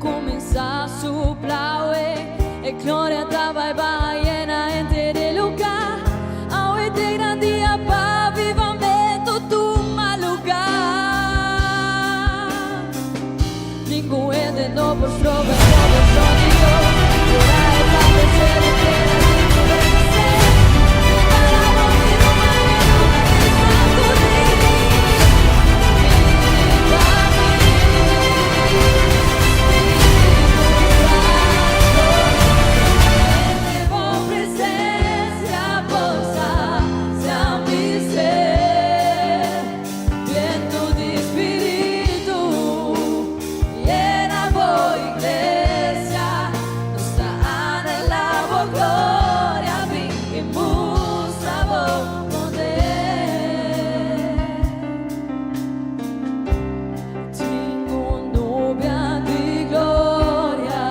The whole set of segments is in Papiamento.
kuminsá supla awe, e gloria ta bai baha yena henter e lugá. Awe ta e gran dia pa avivamentu tuma lugá. Ningun hende no por stroba e moveshon di Dios. Ora e papia shelu i tera tin ku obedesé. Prepara bo mi ruman e luna di sakudí. Riba mi, Spiritu Santo. Solamente bo presencia por sacia mi ser. Viento di Spiritu, yena bo iglesia. Nos ta anhelá bo gloria, bin i mustra bo poder. Tin un nubia di gloria,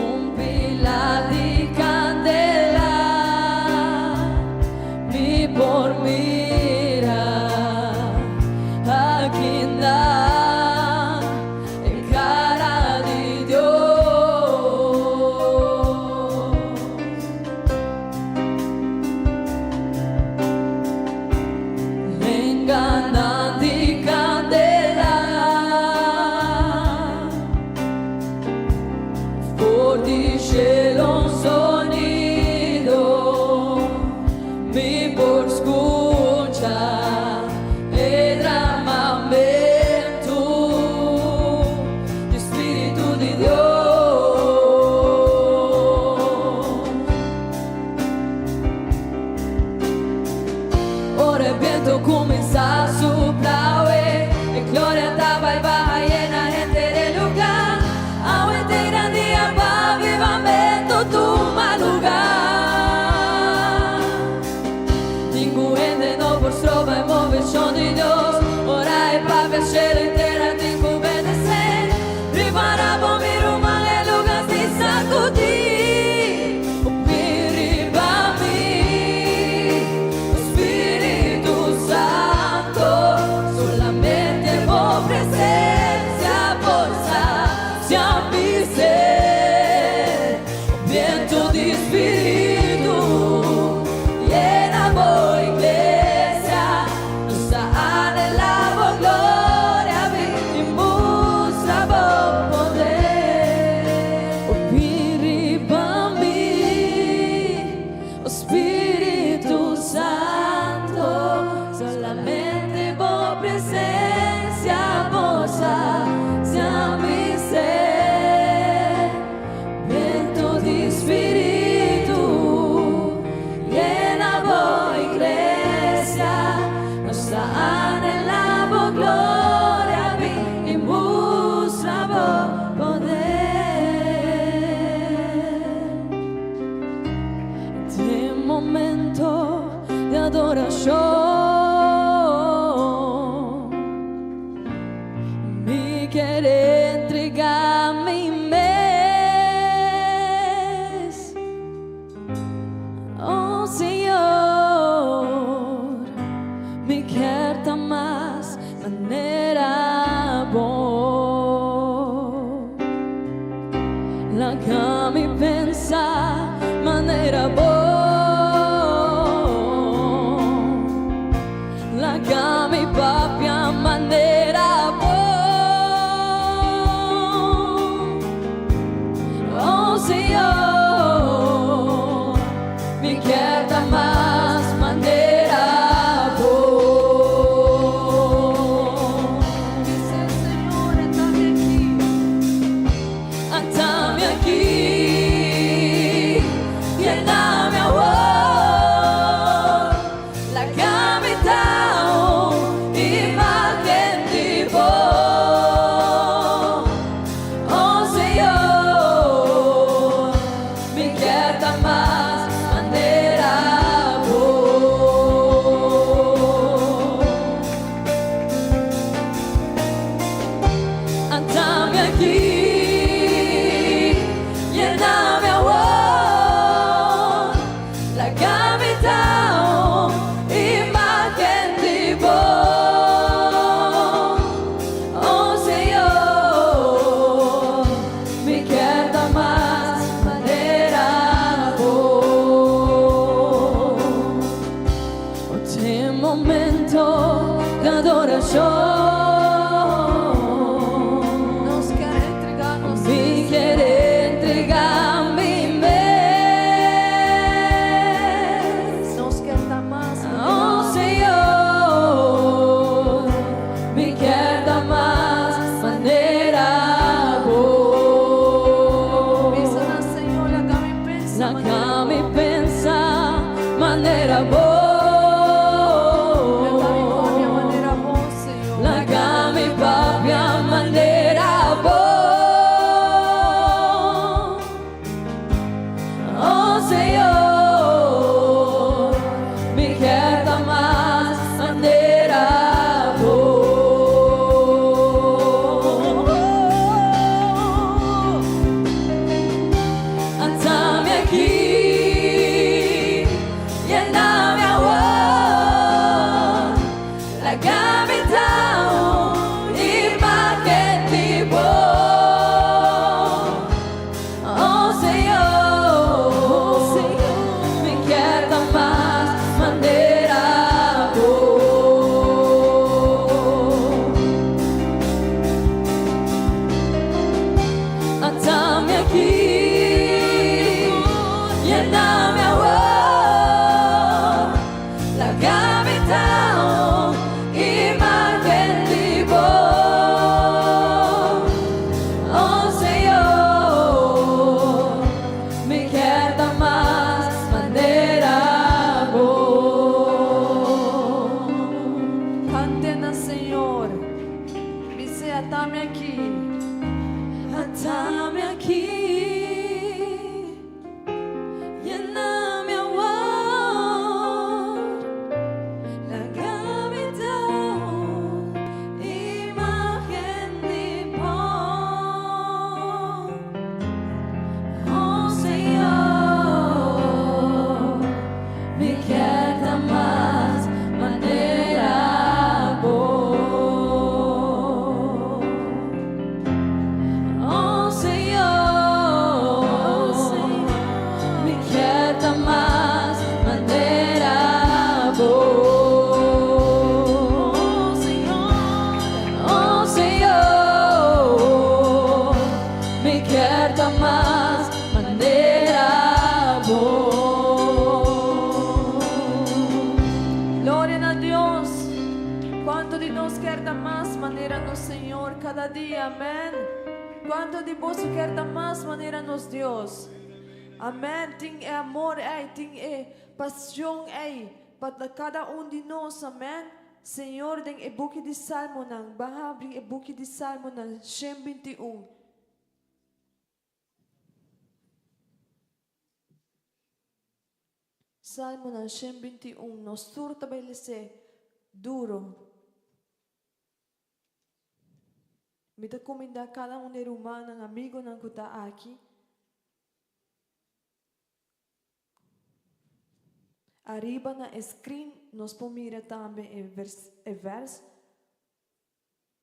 un pilar di kandela, mi por mira akinan e kara di Dios. Lenganan di kandela for di shelu un sonido mi por skucha e dramamentu di Spiritu di Dios. Ora e bientu kuminsá supla awe, e gloria ta bai baha yena henter e lugá. Awe ta e gran dia pa avivamentu tuma lugá. Ningun hende no por stroba e moveshon di Dios. Ora e papia shelu i tera tin ku obedesé. Prepara bo mi ruman e luga si sakudí. Bin riba mi, Spiritu Santo. Solamente bo presensia por sacia mi ser. Bientu di Spiritu, yena bo iglesia. Nos ta anhelá bo gloria, bin i mustra bo poder. O bin riba mi, o Spiritu Santo. Solamente bo presensia por sacia mi ser. Bientu di Spiritu, yena bo iglesia. Nos ta anhelá bo gloria, bin i mustra bo poder. Den momento di adorashon, mi ke entregá mi mes. Oh Señor, mi ke ta mas manera bo. Laga mi pensa manera bo. Laga mi papia manera bo. deboshon. Nos kier entregá nos Mi mes. kier entregá mi mes. Nos kier ta mas Oh manera. Señor, mi kier ta mas manera bo. Bisa na Señor, laga mi pensa manera Laga mi bo. pensa manera bo. Laga mi papia manera bo, Señor. Laga mi papia manera bo. Oh Señor, mi kier ta mas manera bo. Ata mi aki, yena mi awor, laga mi ta un imagen di bo. Oh Señor, mi kier ta mas manera bo. Ata mi aki, yena mi awor, laga mi ta un imagen di bo. Oh Señor, mi kier ta mas manera bo. Kanta na Señor. Bisa ata mi aki. Ata mi aki, yena mi awor, laga mi ta un imagen di bo. Oh Señor, mi kier ta mas manera bo. Oh Señor, mi kier ta mas manera bo. Oh Señor. Oh Señor, mi kier ta mas manera bo. Gloria na Dios. Kuantu di nos kier ta mas manera nos Señor kada dia? Amèn. Kuantu di boso kier ta mas manera nos Dios? Amèn. Tin e amor, ei, tin e pashon, ei, pa kada un di nos. Amèn. Señor, den e buki di Salmonan, ban habri e buki di Salmonan, 121. Salmonan 121, nos tur ta bai les'é duru. Mi ta kumindá kada un di e rumannan, amigonan ku ta aki. Ariba na e screen nos por mira tambe e vers, e vers.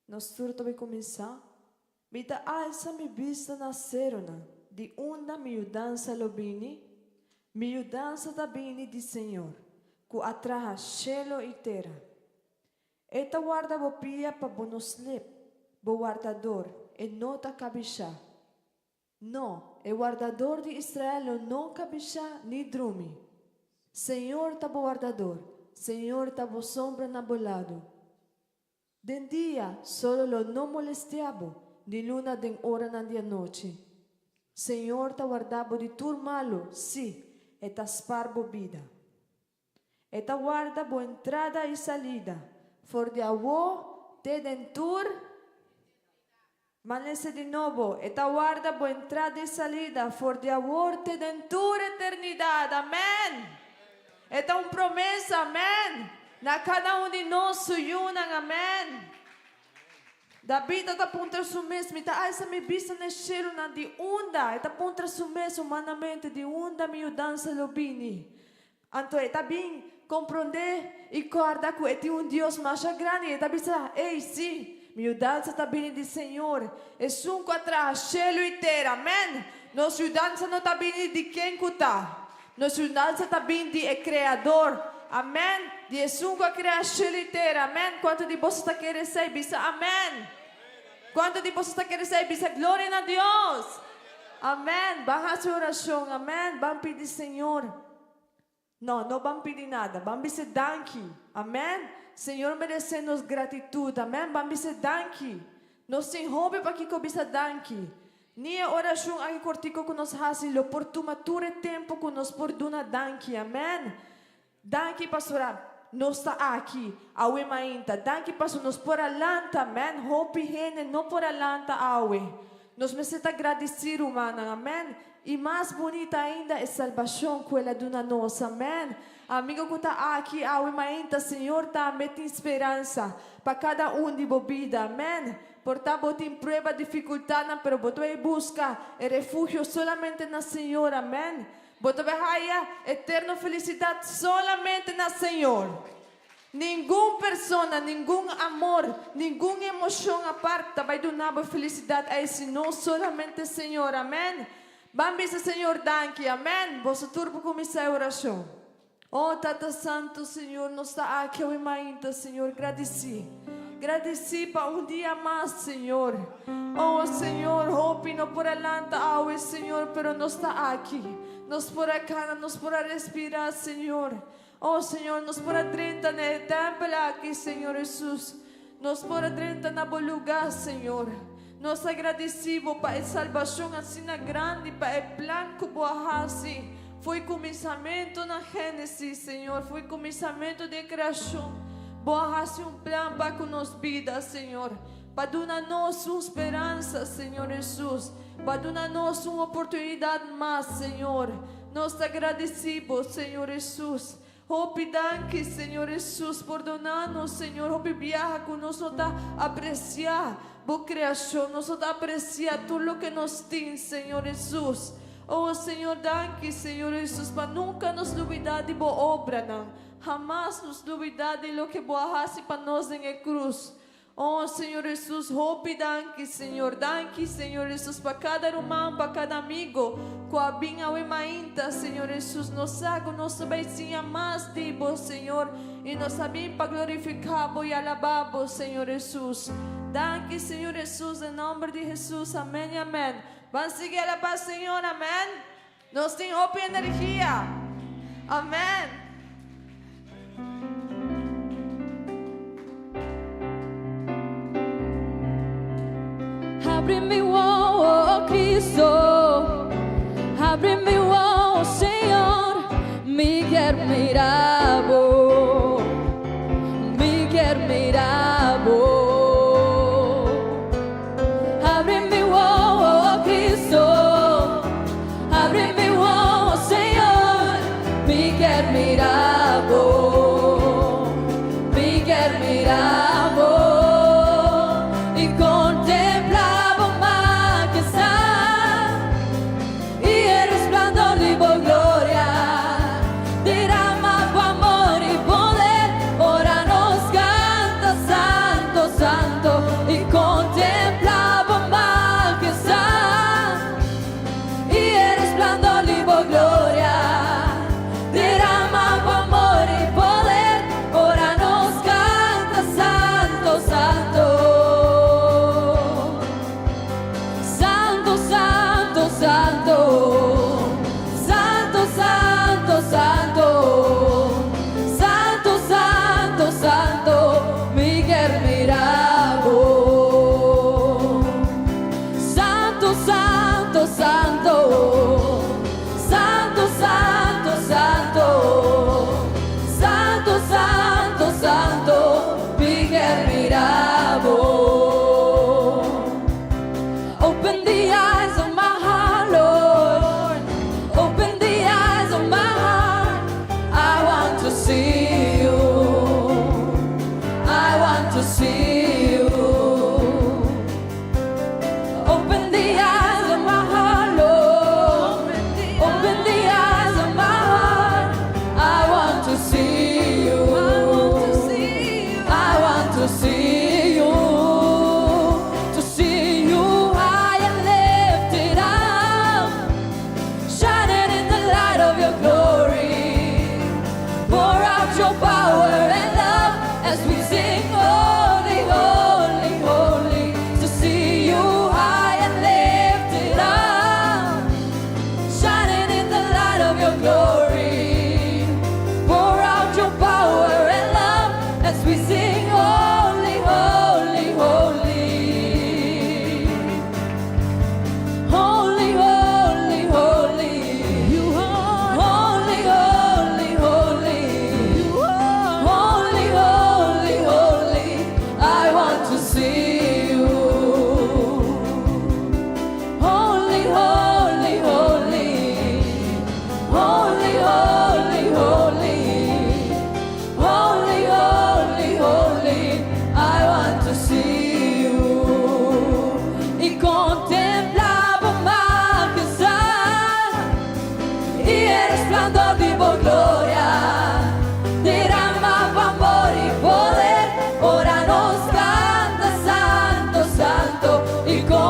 Nos tur ta bai kuminsá. Mi ta alsa mi bista na seronan, di unda mi yudansa lo bini? Mi yudansa ta bini di Señor, ku a traha shelo i tera. E ta warda bo pia pa bo no slip, bo wardador, e no ta kabishá. No, e wardador di Israel lo no kabishá ni drumi. Señor ta bo wardador, Señor ta bo sombra na bo lado. Den dia, solo lo no molestiá bo, ni luna den oranan di anochi. Señor ta warda bo di tur malu, sí, e ta spar bo bida. E ta warda bo entrada i salida, for di awó te den tur Manece di nobo, e ta warda bo entrada i salida, for di awor te den tur eternidad. Amèn! E ta un promesa, amèn, na kada un di nos, su yunan. Amèn! David a ta puntra su mes, Mi ta alsa mi bista na e shelunan, di unda? E ta puntra su mes humanamente, Di unda mi yudansa lo bini? Anto e ta bin komprondé i kòrda ku e tin un Dios masha grandi. E ta bisa, Ey, sí, mi yudansa ta bini di Señor, esun ku a traha shelu i tera. Amèn! Nos yudansa no ta bini di ken ku ta. Nos yudansa ta bini di e Kreador. Amèn. Di esun ku a krea shelu i tera. Amèn. Kuantu di boso ta kere esei? Bisa amèn. Kuantu di boso ta kere esei? Bisa gloria na Dios. Amèn. Ban hasi orashon. Amèn. Ban pidi Señor. No, no ban pidi nada. Ban bisa danki. Amèn. Señor meresé nos gratitut. Amèn. Ban bisa danki. Nos tin hopi pakiko bisa danki. Ni e orashon aki kortiko ku nos hasi lo por tuma tur e tempu ku nos por duna danki. Amèn. Danki pastora nos ta aki awe mainta. Danki paso nos por a lanta. Amèn. Hopi hende no por a lanta awe. Nos mester ta gradisí rumannan. Amèn. I mas bunita ainda e salbashon ku el a duna nos. Amèn. Amigo ku ta aki awe mainta, Señor tambe tin speransa pa kada un di bo bida. Amèn. Por ta bo tin prueba, difikultatnan, pero bo ta bai buska e refugio solamente na Señor. Amèn. Bo ta bai haya eterno felisidat solamente na Señor. Ningun persona, ningun amor, ningun emoshon apart ta bai duna bo felisidat ei sino solamente Señor. Amèn. Ban bisa Señor danki. Amèn. Boso tur por kuminsá e orashon. Oh Tata Santu, Señor, nos ta aki awe mainta, Señor, gradisí. Gradisí pa un dia mas, Señor. Oh Señor, hopi no por a lanta awe, Señor, pero nos ta aki. Nos por a kana, nos por a respirá, Señor. Oh Señor, nos por a drenta na e tèmpel aki, Señor Hesus. Nos por a drenta na Bo lugá, Señor. Nos ta gradisí Bo pa e salbashon asina grandi, pa e plan ku Bo a hasi fo'i kuminsamentu na Génesis, Señor, fo'i kuminsamentu di e kreashon. Bo a hasi un plan pa ku nos bida, Señor, pa duna nos un speransa, Señor Hesus, pa duna nos un oportunidat mas, Señor. Nos ta gradisí Bo, Señor Hesus. Hopi danki, Señor Hesus. Pordoná nos, Señor, hopi biaha ku nos no ta apresiá Bo kreashon, nos no ta apresiá tur loke nos tin, Señor Hesus. Oh, Señor, danki, Señor Hesus, pa nunka nos lubidá di Bo obranan. Hamas nos lubidá di loke Bo a hasi pa nos den e krus. Oh Señor Hesus hopi danki Señor danki Señor Hesus pa kada ruman pa kada amigo ku a bin awe mainta Señor Hesus nos sa ku nos ta bai siña mas di bo Señor i nos a bin pa glorifiká bo i alabá bo Señor Hesus danki Señor Hesus den nomber di Hesus amen i amen ban sigui alabá Señor amen nos tin hopi energia amen. Habri mi wowo, oh Cristo. Habri mi wowo, Señor. Mi kier mira bo. Mi kier mira bo. Habri mi wowo, oh Cristo. Habri mi wowo, Señor. Mi kier mira bo. Mi kier mira bo. I kontemplá bo majestad i e resplandor di bo gloria. Derama bo amor i poder ora nos kanta Santo, Santo i kontemplá bo majestad i e resplandor di bo gloria. Derama bo amor i poder ora nos kanta Santo, Santo. Santo, Santo, Santo. Santo, Santo, Santo. Santo, Santo, Santo. Mi kier mira bo. Santo, Santo, Santo. Santo, Santo, Santo. Santo, Santo, Santo. Mi kier mira bo. Open the eyes of my heart, Lord. Open the eyes of my heart. I want to see you. I want to see you. Open the eyes of my heart, Lord. Open the eyes of my heart. I want to see you. I want to see you. To see you high and lifted.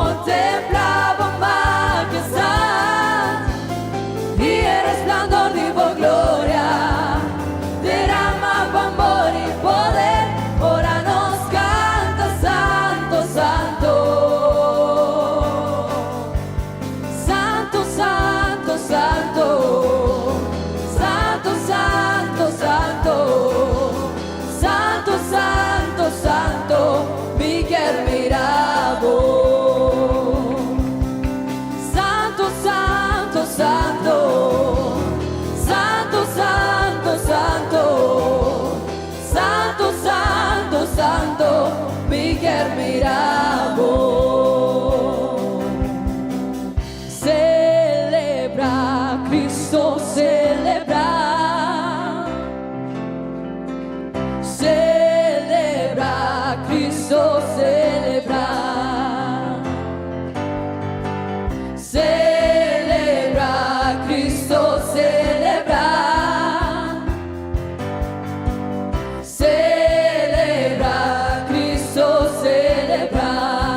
Contemplá bo majestad i e resplandor di bo gloria. Derama bo amor i poder, ora nos canta Santo, Santo. Santo, Santo, Santo. Santo, Santo, Santo. Santo, Santo, Santo. Mi kier mira bo. Santo, Santo, Santo. Santo, Santo, Santo. Santo, Santo, Santo. Mi kier mira bo. Celebra, Cristo, celebra. Celebra, Cristo, celebra. Celebra, Cristo, celebra. Celebra, Cristo, celebra.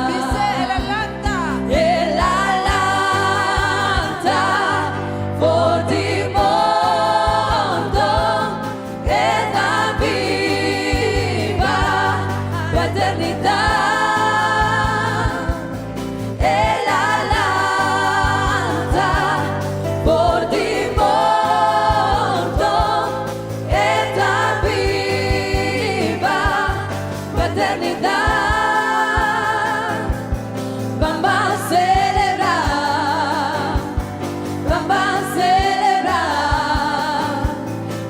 Bis'é, el a lanta. El a lanta for di morto e ta biba pa eternidad. El a lanta for di morto e ta biba pa eternidad. Ban celebra, ban celebra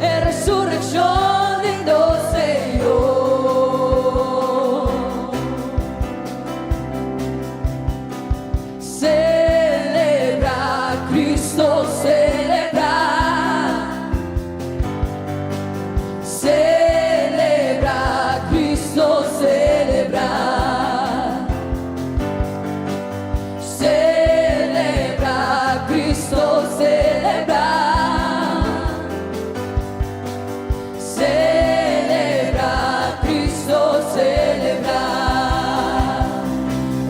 e resurreccion di nos Señor. Celebra, Cristo, celebra. Celebra, Cristo, celebra. Celebra, Cristo, celebra. Celebra, Cristo, celebra.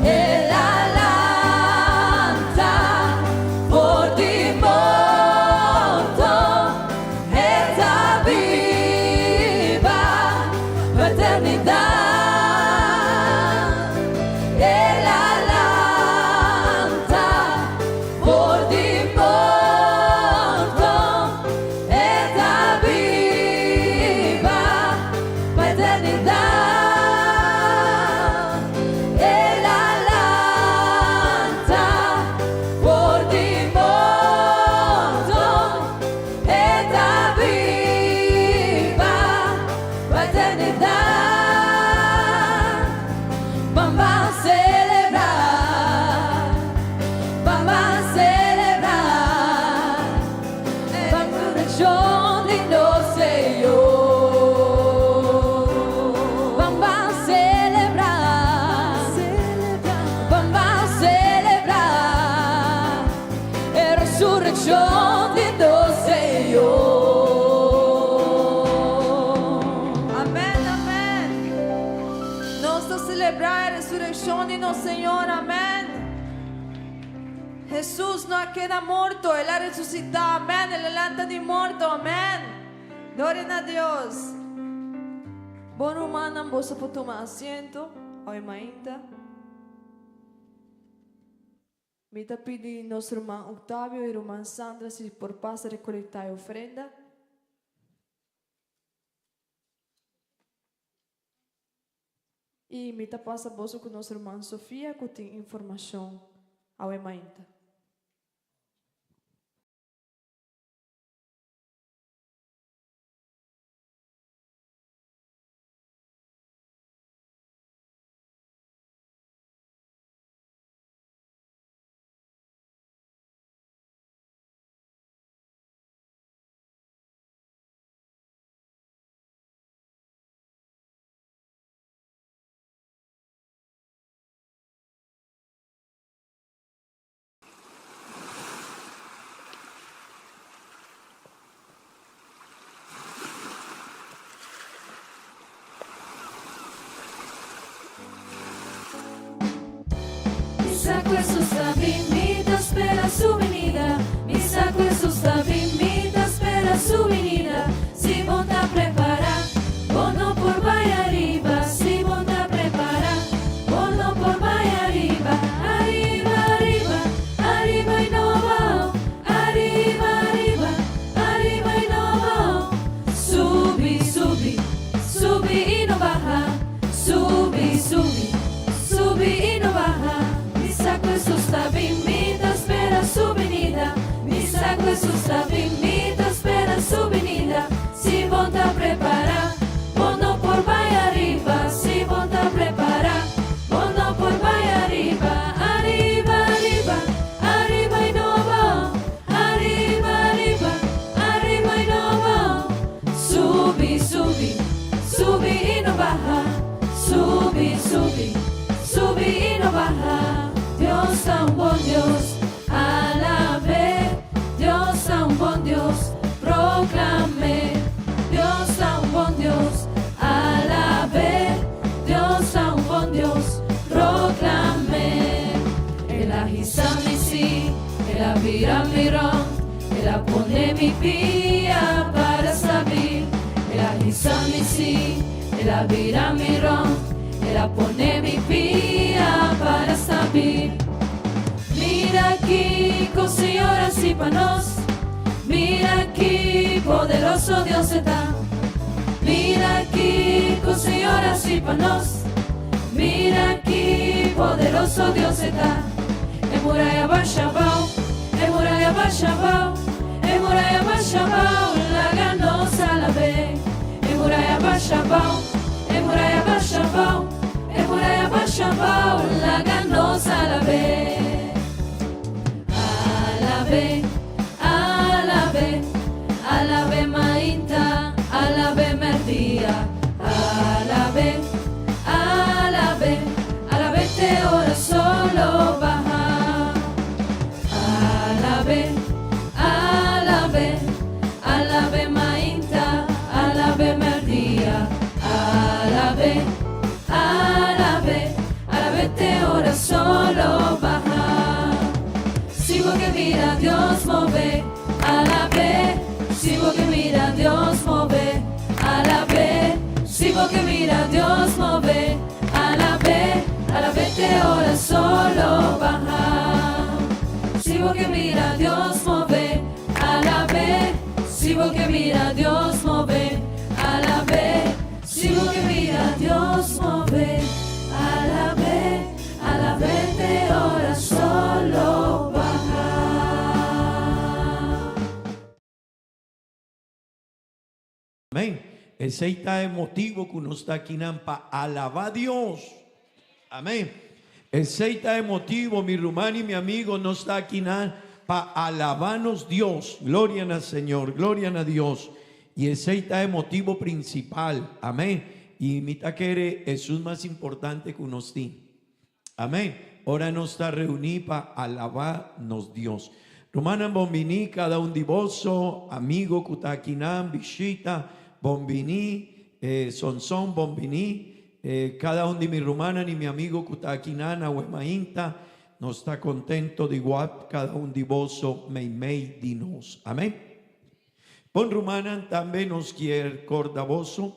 El a lanta for di morto e ta biba pa eternidad. El a lanta for di morto e ta biba pa eternidad. El a lanta for di morto e ta biba pa eternidad. Ban celebra, ban celebra e resurreccion di nos Señor. Ban celebra, ban celebra e resurreccion di nos Señor. Amén, amén. Nos ta celebra e resurreccion di nos Señor, amén. Jesus no a keda morto, el a resusita, amén. El a lanta di morto, amén. Gloria na Dios. Bon rumannan, boso por tuma asiento. Awe mainta. Mi ta pidi nos ruman Octavio y ruman Sandra si por pasa recolecta e ofrenda. Y mi ta pasa boso cu nos ruman Sofia cu tin informacion awe mainta. ku Hesus ta bin, mi ta spera su binida. Mi sa ku Hesus ta bin, mi ta spera su binida. Si bo ta prepará, bo no por bai ariba. Si bo ta prepará, bo no por bai ariba. Ariba, ariba, ariba i no abou. Ariba, ariba, ariba i no abou. Subi, subi, subi i no baha. Subi, subi, subi i no baha. Mi sa ku Hesus ta bin, mi ta spera su binida. Mi sa ku Hesus ta bin, mi ta spera su binida. Si bo ta prepará, bo no por bai ariba. Si bo ta prepará, bo no por bai ariba. Ariba, ariba, ariba i no abou. Ariba, ariba, ariba i no abou. Subi, subi, subi i no baha. Subi, subi, subi i no baha. Dios ta un bon Dios, alab'é. Dios ta un bon Dios, proklam'é. Dios ta un bon Dios, alab'é. Dios ta un bon Dios, proklam'é. El a hisa mi sí, el a bira mi rònt, el a pone mi pia para stabil. El a hisa mi sí, el a bira mi rònt, el a pone mi pia para stabil. Mira kiko Señor a hasi pa nos, mira ki poderoso Dios ta. Mira kiko Señor a hasi pa nos, mira ki poderoso Dios ta. E muraya a basha abou, e muraya a basha abou, e muraya a basha abou, laga nos alab'é. E muraya a basha abou, e muraya a basha abou, e muraya a basha abou, laga nos alab'é. Alab'é, alab'é, alab'é mainta, alab'é mèrdia. Alab'é, alab'é, alab'é te ora solo baha. Alab'é, alab'é, alab'é mainta, alab'é mèrdia. Alab'é, alab'é, alab'é te ora solo baha. Si bo ke mira Dios move, alab'é. Si bo ke mira Dios move, alab'é. Si bo ke mira Dios move, alab'é. Alab'é te ora solo baha. Si bo ke mira Dios move, alab'é. Si bo ke mira Dios move, alab'é. Si bo ke mira Dios move, alab'é. Alab'é te ora solo baha. Amén. Esei ta e motibo ku nos ta akinan pa alabá Dios. Amén. Esei ta e motibo, mi ruman i mi amigo, nos ta akinan pa alabá nos Dios. Gloria na Señor, gloria na Dios. I esei ta e motibo prinsipal. Amén. I mi ta kere esun mas importante ku nos tin. Amén. Ora nos ta reuní pa alabá nos Dios. Rumannan bon biní kada un di boso, amigo ku ta akinan, bishita, bon biní, Sonson bon biní, kada un di mi rumannan i mi amigo ku ta akinan awe mainta, nos ta kontento di wak kada un di boso meimei di nos. Amén. Bon rumannan, tambe nos kier korda boso,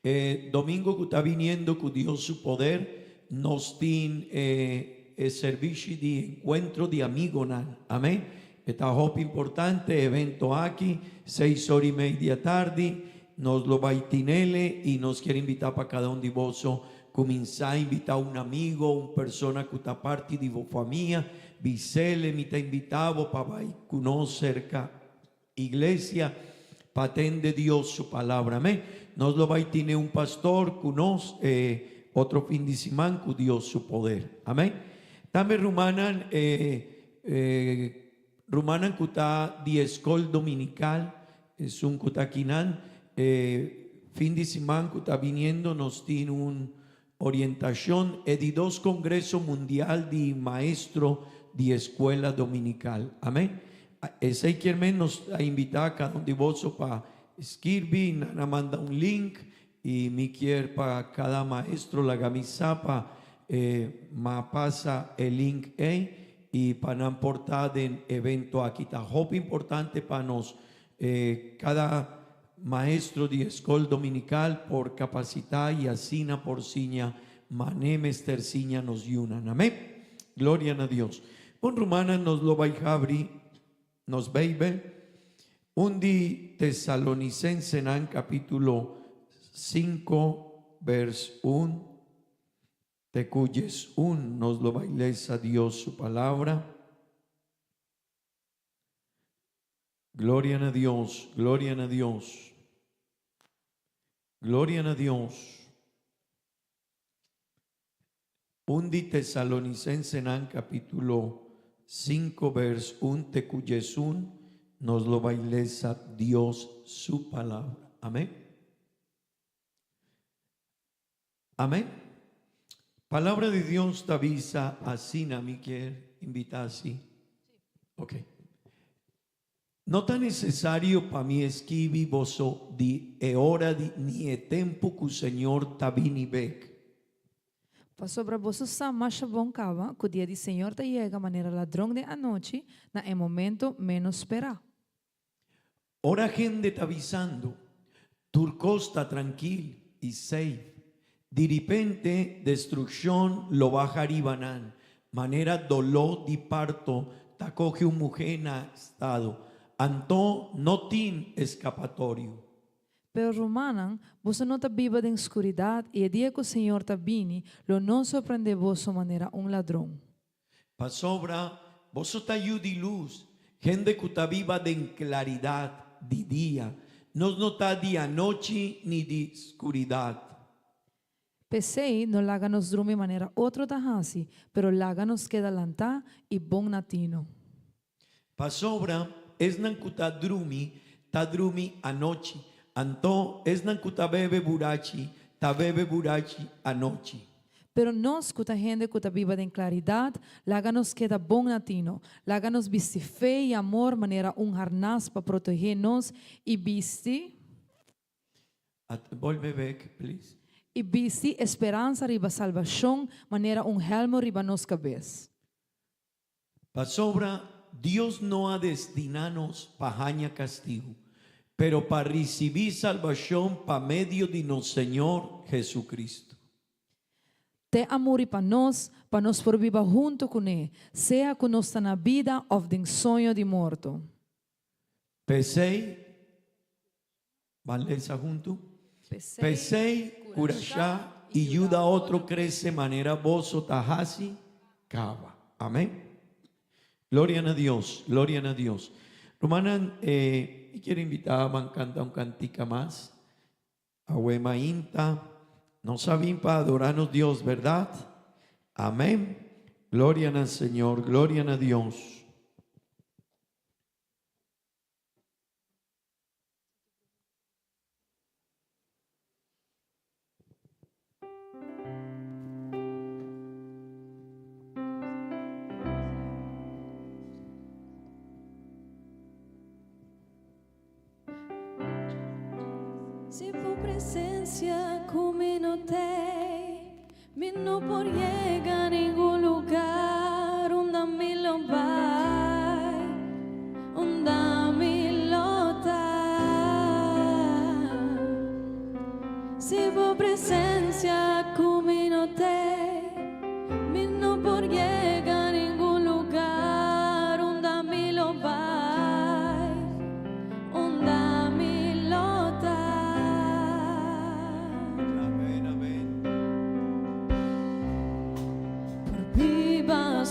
e domingo ku ta biniendo ku Dios su poder nos tin e e servishi di enkuentro di amigonan. Amen. E ta hopi importante e evento aki, seis ora i mei di atardi, nos lo bai tinele i nos kier invitá pa kada un di boso Kuminsá invitá un amigo, un persona ku ta parti di bo famia, bis'el, Mi ta invitá bo pa bai ku nos serka iglesia pa tende Dios su palabra. Amén. Nos lo bai tine un pastor ku nos e otro fin di siman ku Dios su poder. Amén. Tambe rumannan, e rumannan ku ta di eskol dominikal, Esun ku ta akinan, e fin di siman ku ta biniendo nos tin un orientashon e di dos Kongreso Mundial di Maestro di Eskuela Dominikal. Amen. Esei kier men nos ta invitá kada un di boso pa skirbi, nan a manda un link i mi kier pa kada maestro laga mi sa pa. Ma pasa e link ei y pa nan por ta den evento aki. Ta hopi importante pa nos cada maestro di escol dominical por capacita y asina por siña mane mester siña nos yunan. Amén. Gloria na Dios. Bon rumannan nos lo bay habri nos Bijbel un di Tesalonicensenan capitulo 5 vers 1 te cu 11 nos lo bay lesa Dios su palabra. Gloria na Dios, gloria na Dios. Gloria na Dios. Un di Tesalonicensenan capítulo 5 vers 1 te cu 11 nos lo bay lesa Dios su palabra. Amén. Amén. Palabra di Dios ta bisa asina, mi kier invita asi. Ok. No ta necesario pa mi escribi boso di e ora di ni e tempo cu Señor ta bini bek. Pasobra boso sa masha bon kaba ku dia di Señor ta yega manera ladron den anochi na e momento ménos sperá. Ora hende ta bisando, Tur kos ta trankil i safe, diripente destrukshon lo baha riba nan, manera doló di parto ta kohe un muhé na estado. Anto no tin eskapatorio. Pero rumannan, boso no ta biba den skuridat i e dia ku Señor ta bini lo no sorprendé boso manera un ladron. Pasobra boso ta yu di lus, hende ku ta biba den klaridat di dia. Nos no ta di anochi ni di skuridat. P'esei, no laga nos drumi manera otro ta hasi, pero laga nos keda lantá i bon na tino. Pasobra esnan ku ta drumi, ta drumi anochi, anto esnan ku ta bebe burachi, ta bebe burachi anochi. Pero nos ku ta hende ku ta biba den klaridat, laga nos keda bon na tino. Laga nos bisti fe i amor manera un harnas pa protehé nos i bisti. Bolbe bek, please. I bisti e speransa riba salbashon manera un hèlmo riba nos kabes. Pasobra Dios no a destiná nos pa haña kastigu, pero pa risibí salbashon pa medio di nos Señor Jesucristo. Te a muri pa nos, pa nos por biba huntu kuné, sea ku nos ta na bida òf den soño di morto. P'esei, ban lesa huntu. P'esei, kurashá i yuda otro krese manera boso ta hasi kaba. Amén. Gloria na Dios, gloria na Dios. Rumannan, mi kier invitá ban kanta un kantika mas. Awe mainta, nos a bin pa adorá nos Dios, bèrdat? Amén. Gloria na Señor, gloria na Dios. Si bo presencia cu mi no tey, mi no por yega ningun lugar unda mi lo bay, unda mi lo ta. Si bo presencia cu mi no tey, mi no por yega ningun lugar unda mi lo bay, unda mi lo ta. Amén, amén. Por biba.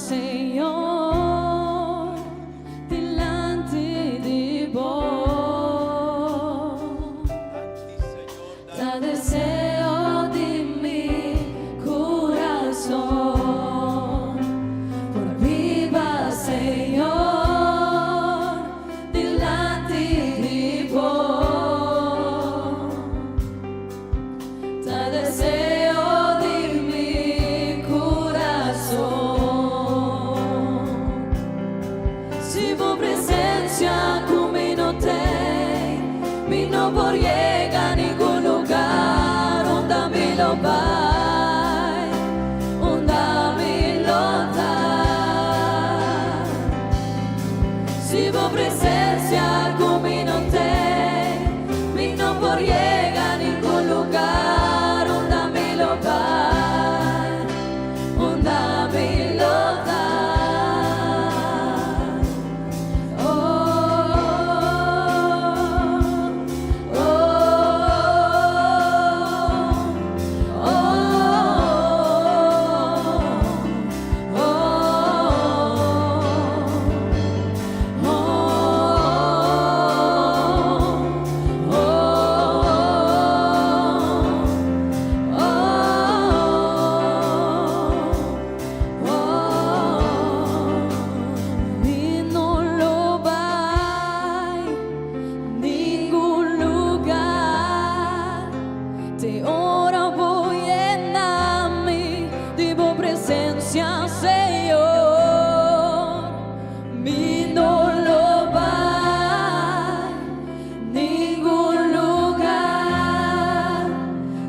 Si bo presencia cu mi no t'ey, mi no por yega ningun lugar unda mi lo bay, unda mi lo ta. Oh, oh, oh, oh, oh, oh, oh, oh, oh. Mi no lo bay ningun lugar te ora bo yena mi di bo presencia, Señor. Mi no lo bay ningun lugar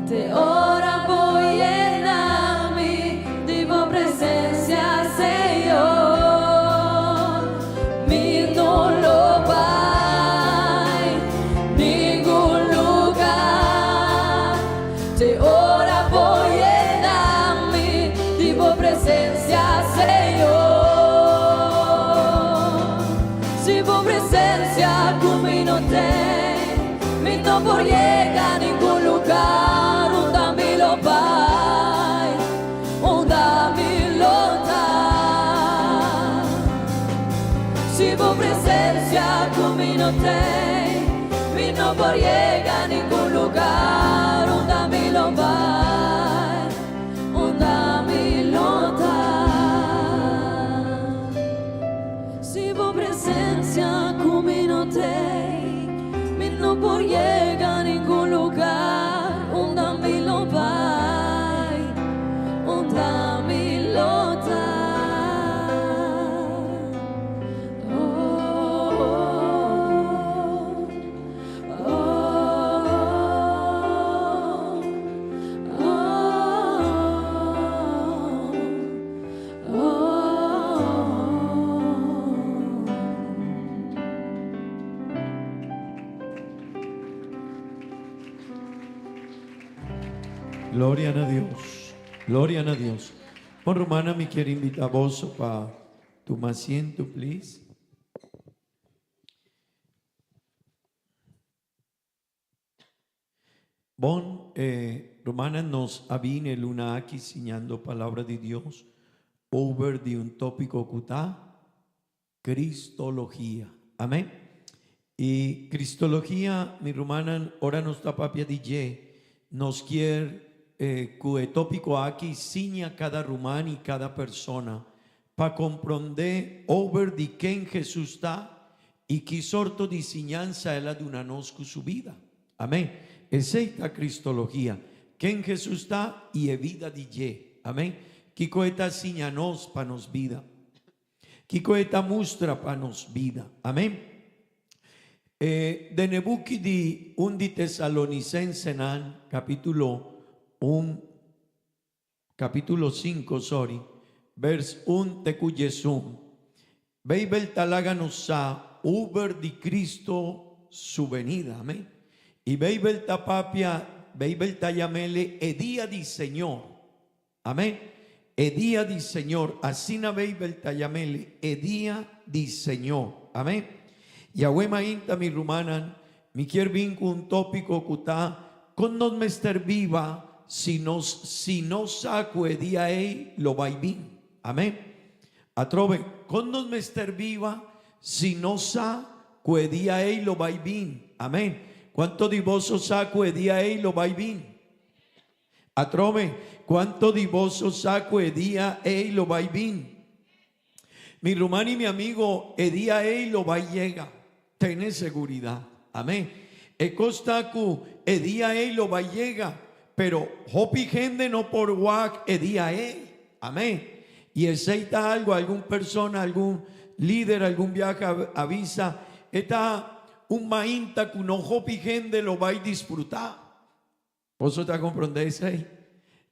te ora bo yena mi di bo presencia, Señor. Mi no lo bay ningun lugar te ora bo yena mi di bo presencia, Señor. Si bo presencia cu mi no t'ey, mi no por yega ningun lugar unda mi lo bay, unda mi lo ta. Si bo presencia cu mi no t'ey, mi no por yega ningun lugar unda mi lo bay, unda mi lo ta. Si bo presencia cu mi no t'ey, mi no por yega ningun lugar unda mi lo bay, unda mi lo ta. Oh, oh, oh, oh, oh. Gloria na Dios. Gloria na Dios. Bon rumannan, mi kier invita boso pa tuma asiento, please. Bon, rumannan, nos a bini luna aki siñando palabra di Dios over di un topico cu ta Cristologia. Amen. Y Cristologia, mi rumannan, ora nos ta papia di dje, nos kier cu e topico aki siña cada ruman y cada persona pa comprende over di ken Jesus ta y ki sorto di siñansa el a duna nos cu su bida. Amen. Esey ta Cristologia, ken Jesus ta y e bida di dje. Amen. Kico e ta siña nos pa nos bida. Kiko e ta mustra pa nos bida? Amen. E den e buki di un di Tesalonicensenan, capitulo un, capitulo cinco, sorry, vers un te cu diesun, Bijbel ta laga nos sa over di Cristo su venida. Amen. Y Bijbel ta papia, Bijbel ta yam'ele e dia di Señor. Amén. E dia di Señor, asina Beibel ta yam'el, e dia di Señor. Amén. Yahweh mainta mi rumannan, mi kier bin ku un tópiko ku ta, Kon nos mester biba si nos si no sa ku e dia ei lo bai bin? Amén. Atrobe, kon nos mester biba si no sa ku e dia ei lo bai bin? Amén. Kuanto di boso sa ku e dia ei lo bai bin? Atrobe, cuanto di boso sa cu e dia ey lo bay bin? Mi ruman y mi amigo, e dia ey lo bay yega. Tene seguridad. Amen. E cos ta cu e dia ey lo bay yega, pero hopi hende no por wak e dia ey. Amen. Y esey ta algo, algun persona, algun lider algun biaha a bisa, e ta un mainta cu no hopi hende lo bay disfruta. Boso ta comprende esey?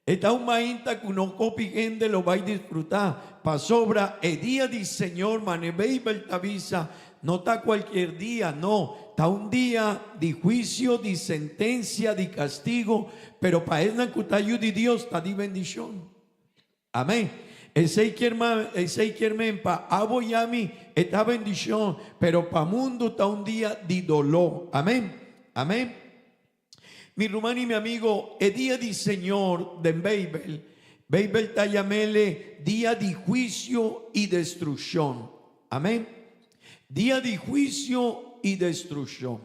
E ta un mainta ku no hopi hende lo bai disfrutá, pasobra e dia di Señor, mane Beibel ta bisa, no ta kualkier dia, no, ta un dia di huisio, di sentensia, di kastigo, pero pa esnan ku ta yu di Dios ta di bendishon. Amén. Esei kier ma, esei kier men pa abo i ami e ta bendishon, pero pa mundu ta un dia di doló. Amén. Amén. Mi ruman i mi amigo, e dia di Señor den Beibel, Beibel ta yam'ele dia di huisio i destrukshon. Amén. Dia di huisio i destrukshon.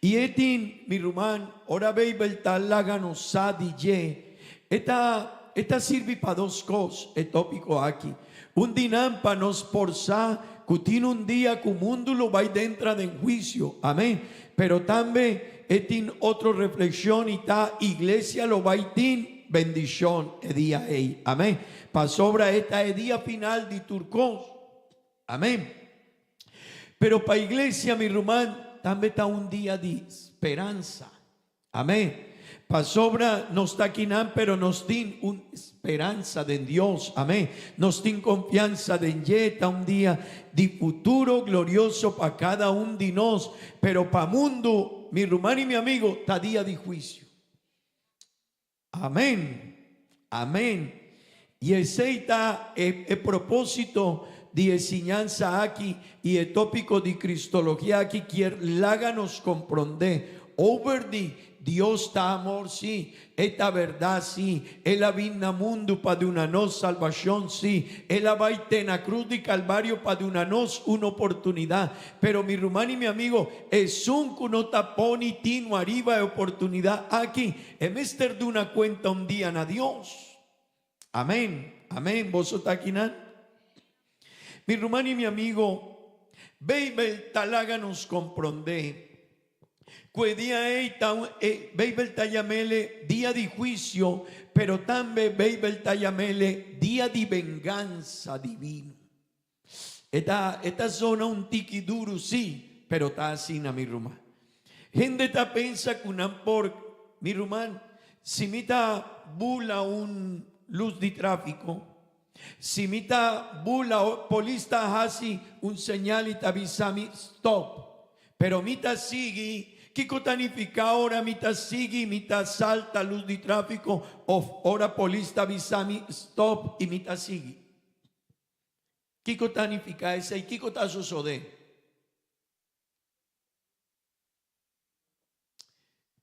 I e tin, mi ruman, ora Beibel ta laga nos sa di dje, e ta, e ta sirbi pa dos kos, e tópiko aki. Un di nan pa nos por sa ku tin un dia ku mundu lo bai dentra den huisio. Amén. Pero tambe e tin otro reflekshon i ta iglesia lo bai tin bendishon e dia ei. Amén. Pasobra e ta e dia final di tur kos. Amén. Pero pa iglesia, mi ruman, tambe ta un dia di speransa. Amén. Pasobra nos ta kinan, pero nos tin un speransa den Dios. Amén. Nos tin konfiansa den dje. Ta un dia di futuro glorioso pa kada un di nos. Pero pa mundu, mi ruman i mi amigo, ta dia di huisio. Amén. Amén. I esei ta e e propósito di e siñansa aki i e tópiko di Cristologia aki kier laga nos komprondé over di Dios ta amor, sí, E ta bèrdat, sí, El a bin na mundu pa duna nos salbashon, sí, El a bai te na krus di Kalvario pa duna nos un oportunidat. Pero mi ruman i mi amigo, esun ku no ta poni tinu ariba e oportunidat aki, E mester duna cuenta un dia na Dios. Amen. Amen. Boso ta akinan? Mi ruman y mi amigo, Beibel ta laga nos comprende cu e dia ey ta un, e Beibel ta yamele dia di huicio, pero tambe Beibel ta yamele dia di venganza divino. E ta, e ta zona un tiki duru, sí, pero ta asina, mi ruman. Hende ta pensa ku nan por, mi ruman, si mi ta bula un lus di tráfiko, si mi ta bula, polis ta hasi un señal i ta bisa mi stòp, pero mi ta sigui, kiko ta nifiká ora mi ta sigui, mi ta salta lus di tráfiko òf ora polis ta bisa mi stòp i mi ta sigui? Kiko ta nifiká esei? Kiko ta sosodé?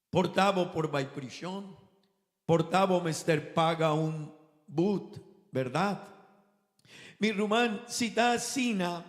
Por ta bo por bai prishon, por ta bo mester paga un but, bèrdat? Mi ruman, si ta asina,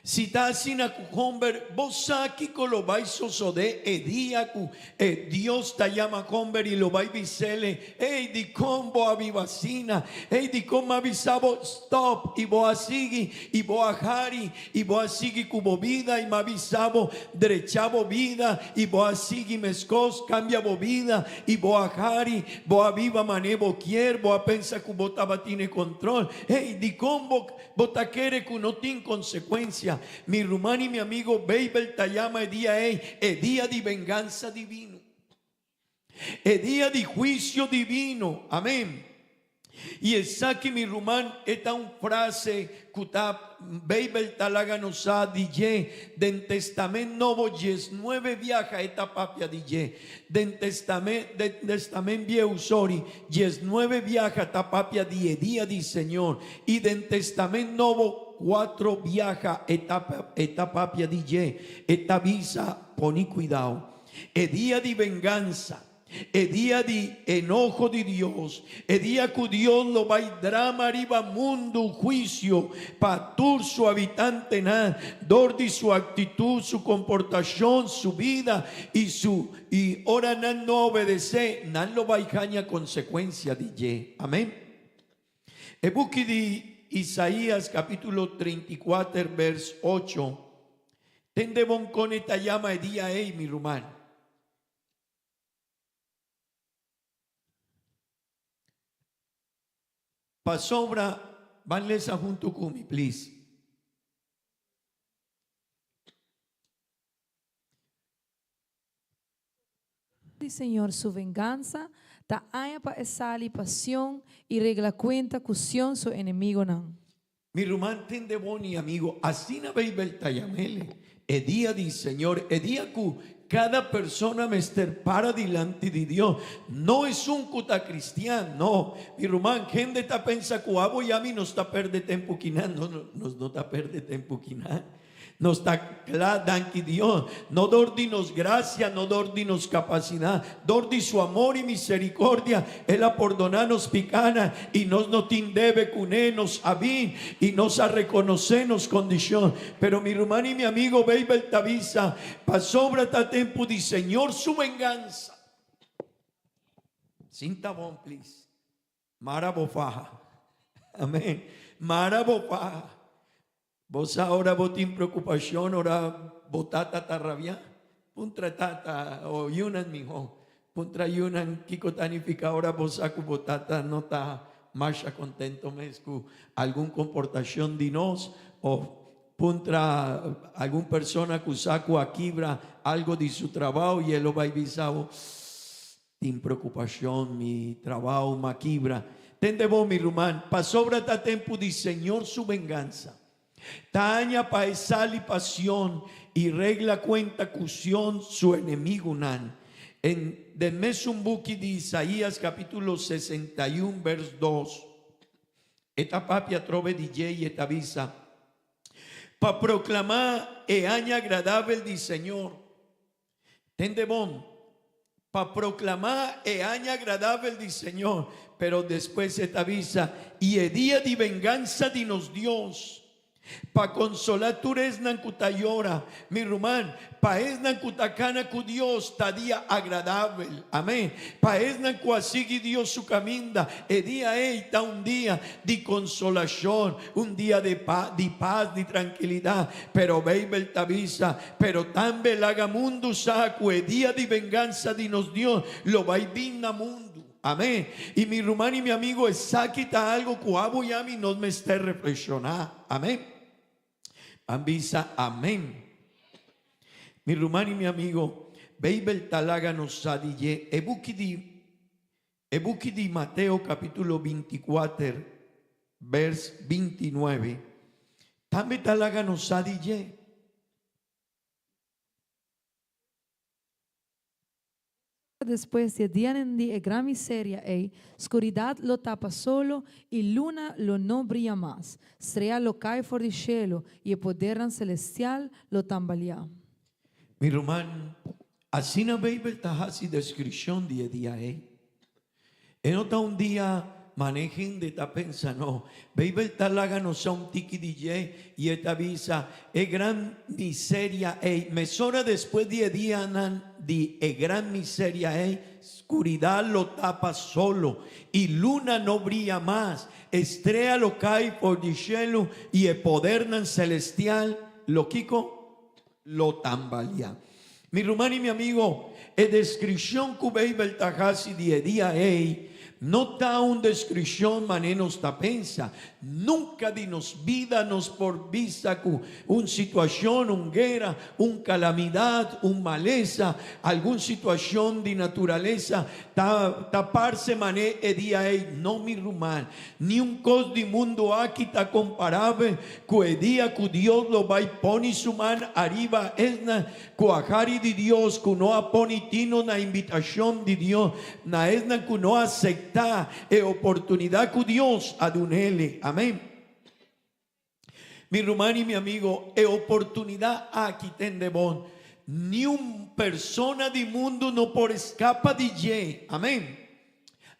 Si ta asina ku homber, bo sa kiko lo bai sosodé e dia ku e Dios ta yama homber i lo bai bis'ele, Ey, dikon bo a biba asina? Ey, dikon m'a bisa bo stòp i bo a sigui i bo a hari i bo a sigui ku bo bida i m'a bisa bo drecha bo bida i bo a sigui meskos, kambia bo bida i bo a hari, bo a biba manera bo kier, bo a pensa ku bo tabatin e kontrol. Ey, dikon bo Bo ta kere ku no tin konsekuensia? Mi ruman i mi amigo, Beibel ta yama e dia ei e dia di vengansa divino. E dia di huisio divino. Amen. I esaki, mi ruman, e ta un frase ku ta Beibel ta laga nos sa di dje. Den Testament Nobo diesnuebe biaha e ta papia di dje. Den Testament, den Testament Bieu, sorry, diesnuebe biaha ta papia di e dia di Señor, i den Testament Nobo cuatro biaha e ta e ta papia di dje. E ta bisa, Poni cuidao, e dia di vengansa, e dia di enoho di Dios, e dia cu Dios lo bai drama riba mundu huicio pa tur su habitantenan dor di su actitud, su comportacion, su bida i su i ora nan no obedecé, nan lo bai haña consecuencia di dje. Amen. E buki di Isaías capítulo 34 vers 8, Tende bon con e ta yama e dia ei, mi ruman. Pasobra, ban lesa huntu ku mi, please. Di Señor su vengansa. Ta aña pa e sali pa Sion i regla kuenta ku Sion su enemigonan. Mi ruman tende bon i amigo, asina Beibel ta yam'el, e dia di Señor, e dia ku kada persona mester para dilanti di Dios. No esun ku ta kristian, no. Mi ruman, hende ta pensa ku abo i ami nos ta perde tempu kinan. No, nos no ta perde tempu kinan. Nos ta kla, danki Dios, no dor di nos grasia, no dor di nos kapasidat, dor di su amor i miserikordia, El a pordoná nos pikánan i nos no tin debe kuné. Nos a bin i nos a rekonosé nos kondishon. Pero mi ruman i mi amigo, Beibel ta bisa, Pasobra ta tempu di Señor su vengansa. Sinta bon, please. Mara bo faha. Amén. Mara bo faha. Bo sa ora bo tin preokupashon ora bo tata ta rabiá? Puntra tata o yunan mihó. Puntra yunan kiko ta nifiká ora bo sa ku bo tata no ta masha kontento mes ku algun komportashon di nos òf puntra algun persona ku sa ku a kibra algo di su trabou i e lo bai bisa bo, Tin preokupashon, mi trabou m'a kibra. Tende bo, mi ruman, pasobra ta tempu di Señor su vengansa. Ta aña pa e sali pa Sion i regla kuenta ku Sion su enemigunan. En den mesun buki di Isaías kapítulo 61 bers 2, e ta papia atrobe di dje i e ta bisa, Pa proklamá e aña agradabel di Señor. Tende bon, pa proclamá e aña agradabel di Señor, pero despues e ta bisa, i e dia di vengansa di nos Dios, pa consolá tur esnan cu ta yora. Mi ruman, pa esnan cu ta cana cu Dios ta dia agradabel. Amén. Pa esnan cu a sigui Dios su caminda, e dia ei ta un dia di consolacion, un dia di paz, di trankilidad. Pero Beibel ta bisa, Pero tambe laga mundu sa ku e dia di vengansa di nos Dios lo bai bin na mundu. Amén. I mi ruman i mi amigo, esaki ta algo ku abo i ami nos mester reflekshoná. Amén. Ban bisa amén. Mi ruman i mi amigo, Beibel ta laga nos sa di dje e buki di e buki di Mateo kapitulo 24 Vers 29, Tambe ta laga nos sa di dje. Despues di e dianan di e gran miseria ei, skuridat lo tapa solo i luna lo no bria mas. Strea lo kai for di shelu i e podernan selestial lo tambaliá. Mi ruman, asina Beibel ta hasi deskripshon di e dia ei. E no ta un dia mane hende ta pensa no. Beibel ta laga nos sa un tiki di dje i e ta bisa e gran miseria ei. Mesora despues di e dianan di e gran miseria ei, skuridat lo tapa solo i luna no bria mas, estrea lo kai for di shelu i e podernan selestial lo kiko? Lo tambalia. Mi ruman i mi amigo, e deskripshon ku Beibel ta hasi di e dia ei no ta un deskripshon manera nos ta pensa. Nunka di nos bida nos por bisa ku un situashon, un guera, un kalamidat, un malesa, algun situashon di naturalesa ta ta parse manera e dia ei. No, mi ruman, niun kos di mundu aki ta komparabel Ku e dia ku Dios lo bai poni su man ariba esnan ku a hari di Dios, ku no a poni tino na invitashon di Dios, na esnan ku no a aceptá e oportunidat ku Dios a dun'ele. Amén. Mi ruman i mi amigo, e oportunidat aki tende bon. Niun persona di mundu no por skapa di dje. Amén.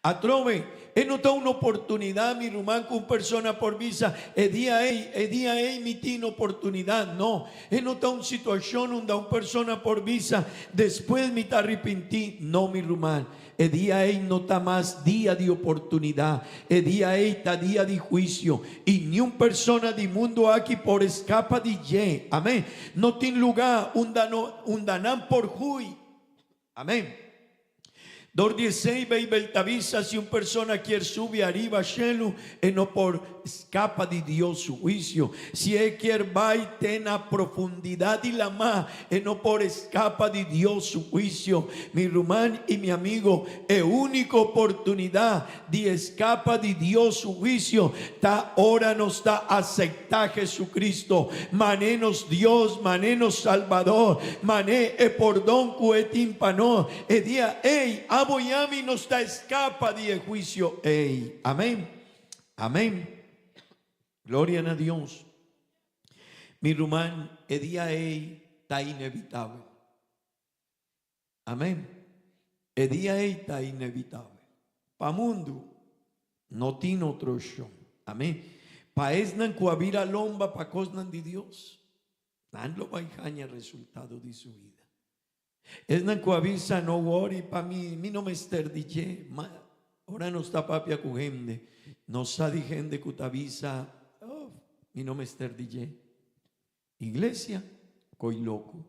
Atrobe, e no ta un oportunidat, mi ruman, ku un persona por bisa, E dia ei, e dia ei mi tin oportunidat. No, e no ta un situashon unda un persona por bisa, Despues mi ta arepintí. No, mi ruman, e dia ei no ta mas dia di oportunidat. E dia ei ta dia di huisio, i niun persona di mundu aki por skapa di dje. Amén. No tin lugá unda no, unda nan por hui. Amén. Dor di esei Beibel ta bisa si un persona kier subi ariba shelu e no por skapa di Dios su huisio. Si e kier bai te na profundidat di lamá e no por skapa di Dios su huisio. Mi ruman i mi amigo, e úniko oportunidat di skapa di Dios su huisio ta ora nos ta aceptá Jesucristo mané nos Dios, mané nos Salbador, mané e pordon ku e tin pa nos. E dia ei, abo i ami nos ta skapa di e huisio ei. Amén. Amén. Gloria na Dios. Mi ruman, e dia ei ta inevitabel. Amén. E dia ei ta inevitabel. Pa mundu no tin otro opshon. Amén. Pa esnan ku a bira lomba pa kosnan di Dios, nan lo bai haña resultado di su bida. Esnan ku a bisa no wòri pa mi, mi no mester di dje. Ma ora nos ta papia ku hende, nos sa di hende ku ta bisa, oh, mi no mester di dje. Iglesia, koi loko.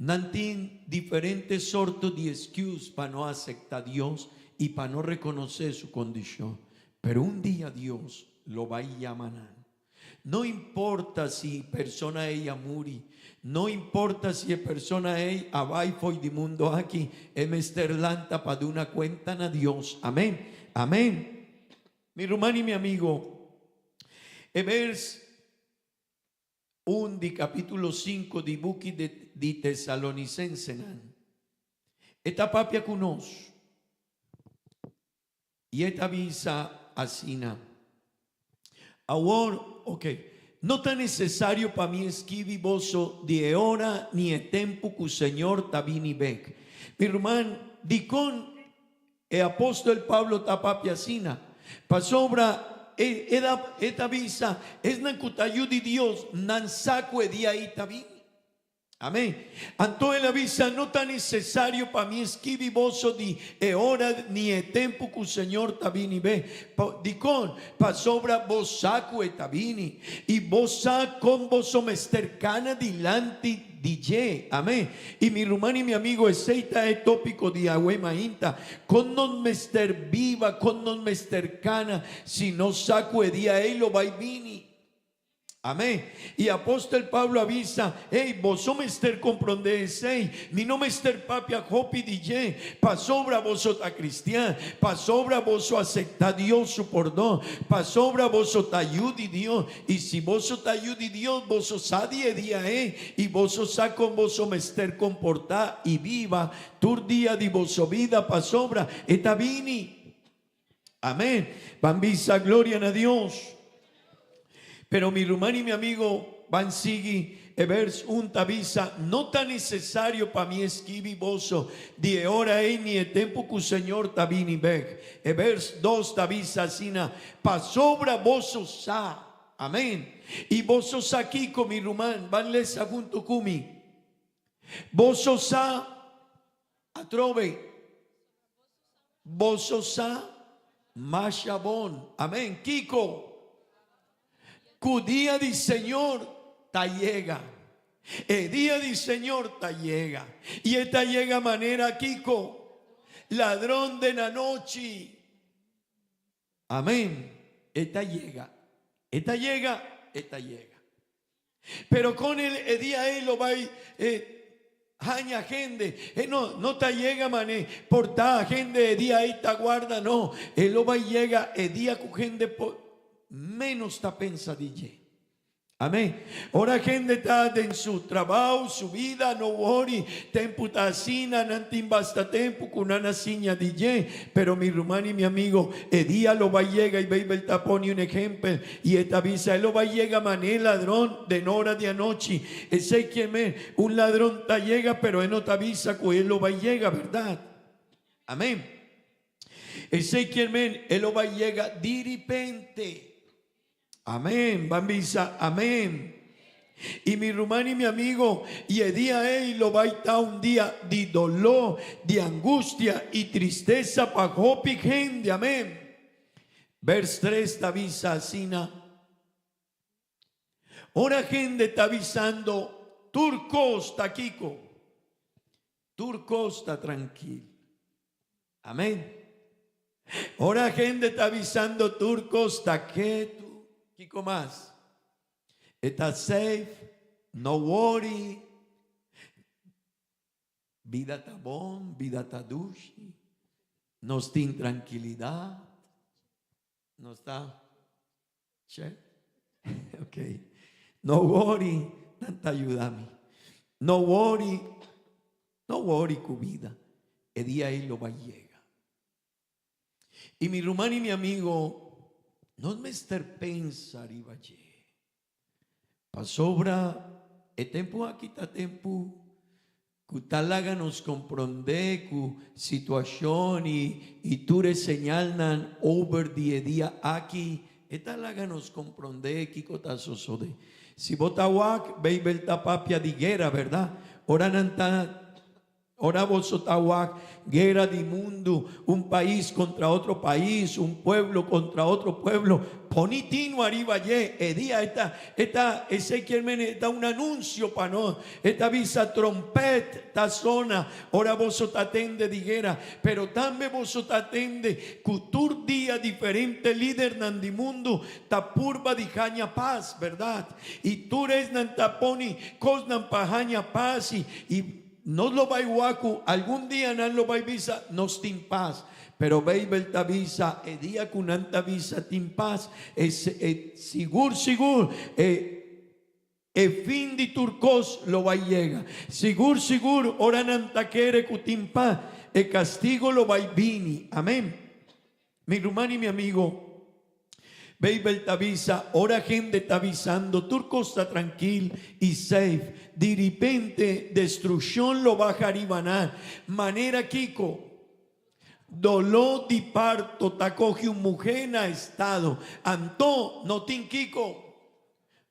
Nan tin diferente sorto di excuse pa no acepta Dios y pa no reconoce su condicion. Pero un dia Dios lo bay yama nan. No importa si persona ey a muri, no importa si e persona ey a bay fo'i di mundo aki, e mester lanta pa duna cuenta na Dios. Amen. Amen. Mi ruman y mi amigo, e vers. Un di capítulo cinco di buki di Tesalonicensenan. E ta papia cu nos y e ta bisa asina, Awor, ok, no ta necesario pa mi escribi boso di e ora ni e tempo cu Señor ta bini bek. Mi ruman, dicon E apostel Pablo ta papia asina, pasobra e e ta bisa, Esnan ku ta yu di Dios, nan sa ku e dia ei ta bini. Amen. Anto el a bisa, No ta nesesario pa mi skibi boso di e ora ni e tempu ku Señor ta bini be. Dikon? Pasobra bo sa ku e ta bini, i bo sa kon boso mester kana dilanti Di dje. Amén. I mi ruman i mi amigo, esei ta e tópiko di awe mainta. Kon nos mester biba, kon nos mester kana, si nos sa ku e dia ei lo bai bini. Amén. I apòstel Pablo a bisa, Hey, boso mester komprondé esei. Mi no mester papia hopi di dje, pasobra boso ta kristian, pasobra boso aseptá Dios su pordon, pasobra boso ta yu di Dios. I si boso ta yu di Dios, boso sa di e dia ei, i boso sa kon boso mester komportá i biba tur dia di boso bida, pasobra e ta bini. Amén. Ban bisa gloria na Dios. Pero mi ruman i mi amigo, ban sigui e vers un ta bisa, No ta nesesario pa mi skibi boso di e ora ei ni e tempu ku Señor ta bini bek. E vers dos ta bisa asina, Pasobra boso sa. Amén. I boso sa kiko, mi ruman? Ban lesa huntu ku mi. Boso sa, atrobe, boso sa masha bon. Amén. Kiko? Ku dia di Señor ta yega. E dia di Señor ta yega. I e ta yega manera kiko? Ladron den anochi. Amén. E ta yega. E ta yega, e ta yega. Pero con el e dia ei lo bai haña hende. E no, no ta yega mane por ta hende e dia ei ta guarda, no. E lo bai yega e dia cu hende por menos ta pensa di dje. Amén. Ora hende ta den su trabao, su bida, no wori, tempu ta asina, nan tin basta tempu ku nan a siña di dje. Pero mi ruman i mi amigo, e dia lo bai yega i Beibel ta pone un ehempel i e ta bisa e lo bai yega man'e ladron den ora di anochi. Esei kier men, un ladron ta yega pero e no ta bisa ku e lo bai yega, berdad? Amén. Esei kier men, e lo bai yega diripente. Amén, ban bisa amén. I mi ruman i mi amigo, i e dia ei lo bai ta un dia di doló, di angustia i tristesa pa hopi hende. Amén. Vers tres ta bisa asina, Ora hende ta bisando, Tur kos ta kiko? Tur kos ta trankil. Amén. Ora hende ta bisando tur kos ta ketu, kiko mas? E ta safe, no worry, bida ta bon, bida ta dushi, nos tin trankilidat, nos ta che? Ok, no worry, nan ta yuda mi. No worry, no worry ku bida, e dia ei lo bai yega. I mi ruman i mi amigo, nos mester pensa riba dje. Pasobra e tempu aki ta tempu ku ta laga nos komprondé ku situashon i i tur e señalnan over di e dia aki, e ta laga nos komprondé kiko ta sosodé. Si bo ta wak, Beibel ta papia di guera, bèrdat? Ora nan ta Ora boso ta wak guera di mundu, un pais kontra otro pais, un pueblo kontra otro pueblo, poni tinu ariba dje. E dia e ta, e ta, esei kier mene e ta un anunsio pa nos. E ta bisa trompet ta sona ora boso ta tende di guera, pero tambe boso ta tende ku tur dia diferente lidernan di mundu ta purba di haña pas, bèrdat? I tur esnan ta poni kosnan pa haña pas i, i. Nos lo bai wak ku algun dia nan lo bai bisa, Nos tin pas. Pero Beibel ta bisa, e dia ku nan ta bisa tin pas, e e sigur sigur e e fin di tur kos lo bai yega. Sigur sigur ora nan ta kere ku tin pas, e kastigo lo bai bini. Amen. Mi ruman i mi amigo, Beibel ta bisa, ora hende ta bisando tur kos ta trankil i safe, diripente destrukshon lo baha riba nan. Manera kiko? Doló di parto ta kohe un muhé na estado, anto no tin kiko.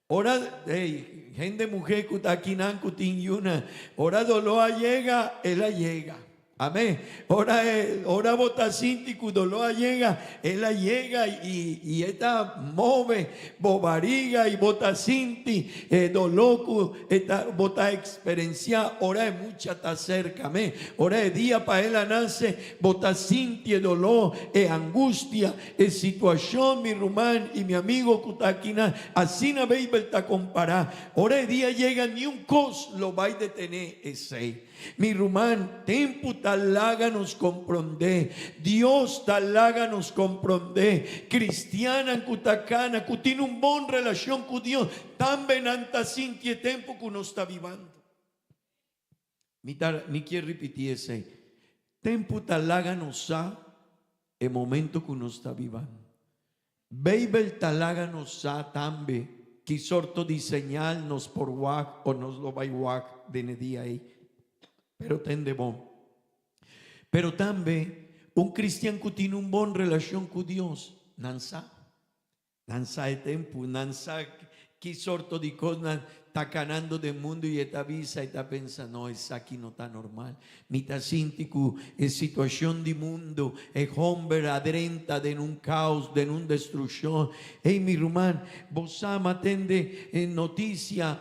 Ora, hey, hende muhé ku ta akinan ku tin yunan, ora doló a yega, el a yega. Amén. Ora e, ora bo ta sinti ku doló a yega, el a yega i, i e ta move bo bariga i bo ta sinti e doló ku e ta, bo ta eksperensiá ora e mucha ta serka. Amén. Ora e dia pa el a nase, bo ta sinti e doló, e angustia, E situashon, mi ruman i mi amigo ku ta akinan, asina Beibel ta kompará. Ora e dia yega, niun kos lo bai detené esei. Mi ruman, tempu ta laga nos komprondé. Dios ta laga nos komprondé. Kristiannan ku ta kana, ku tin un bon relashon ku Dios, tambe nan ta sinti e tempu ku nos ta bibando. Mi ta, mi kier ripití esei. Tempu ta laga nos sa e momento ku nos ta bibando. Beibel ta laga nos sa tambe ki sorto di señal nos por wak o nos lo bai wak den e dia ei. Pero tende bon. Pero tambe un kristian ku tin un bon relashon ku Dios, nan sa. Nan sa e tempu, nan sa ki sorto di kosnan ta kanando den mundu i e ta bisa, e ta pensa, no, esaki no ta normal. Mi ta sinti ku e situashon di mundu, e homber a drenta den un kaos, den un destrukshon. Ey, mi ruman, bo sa, m'a tende e notisia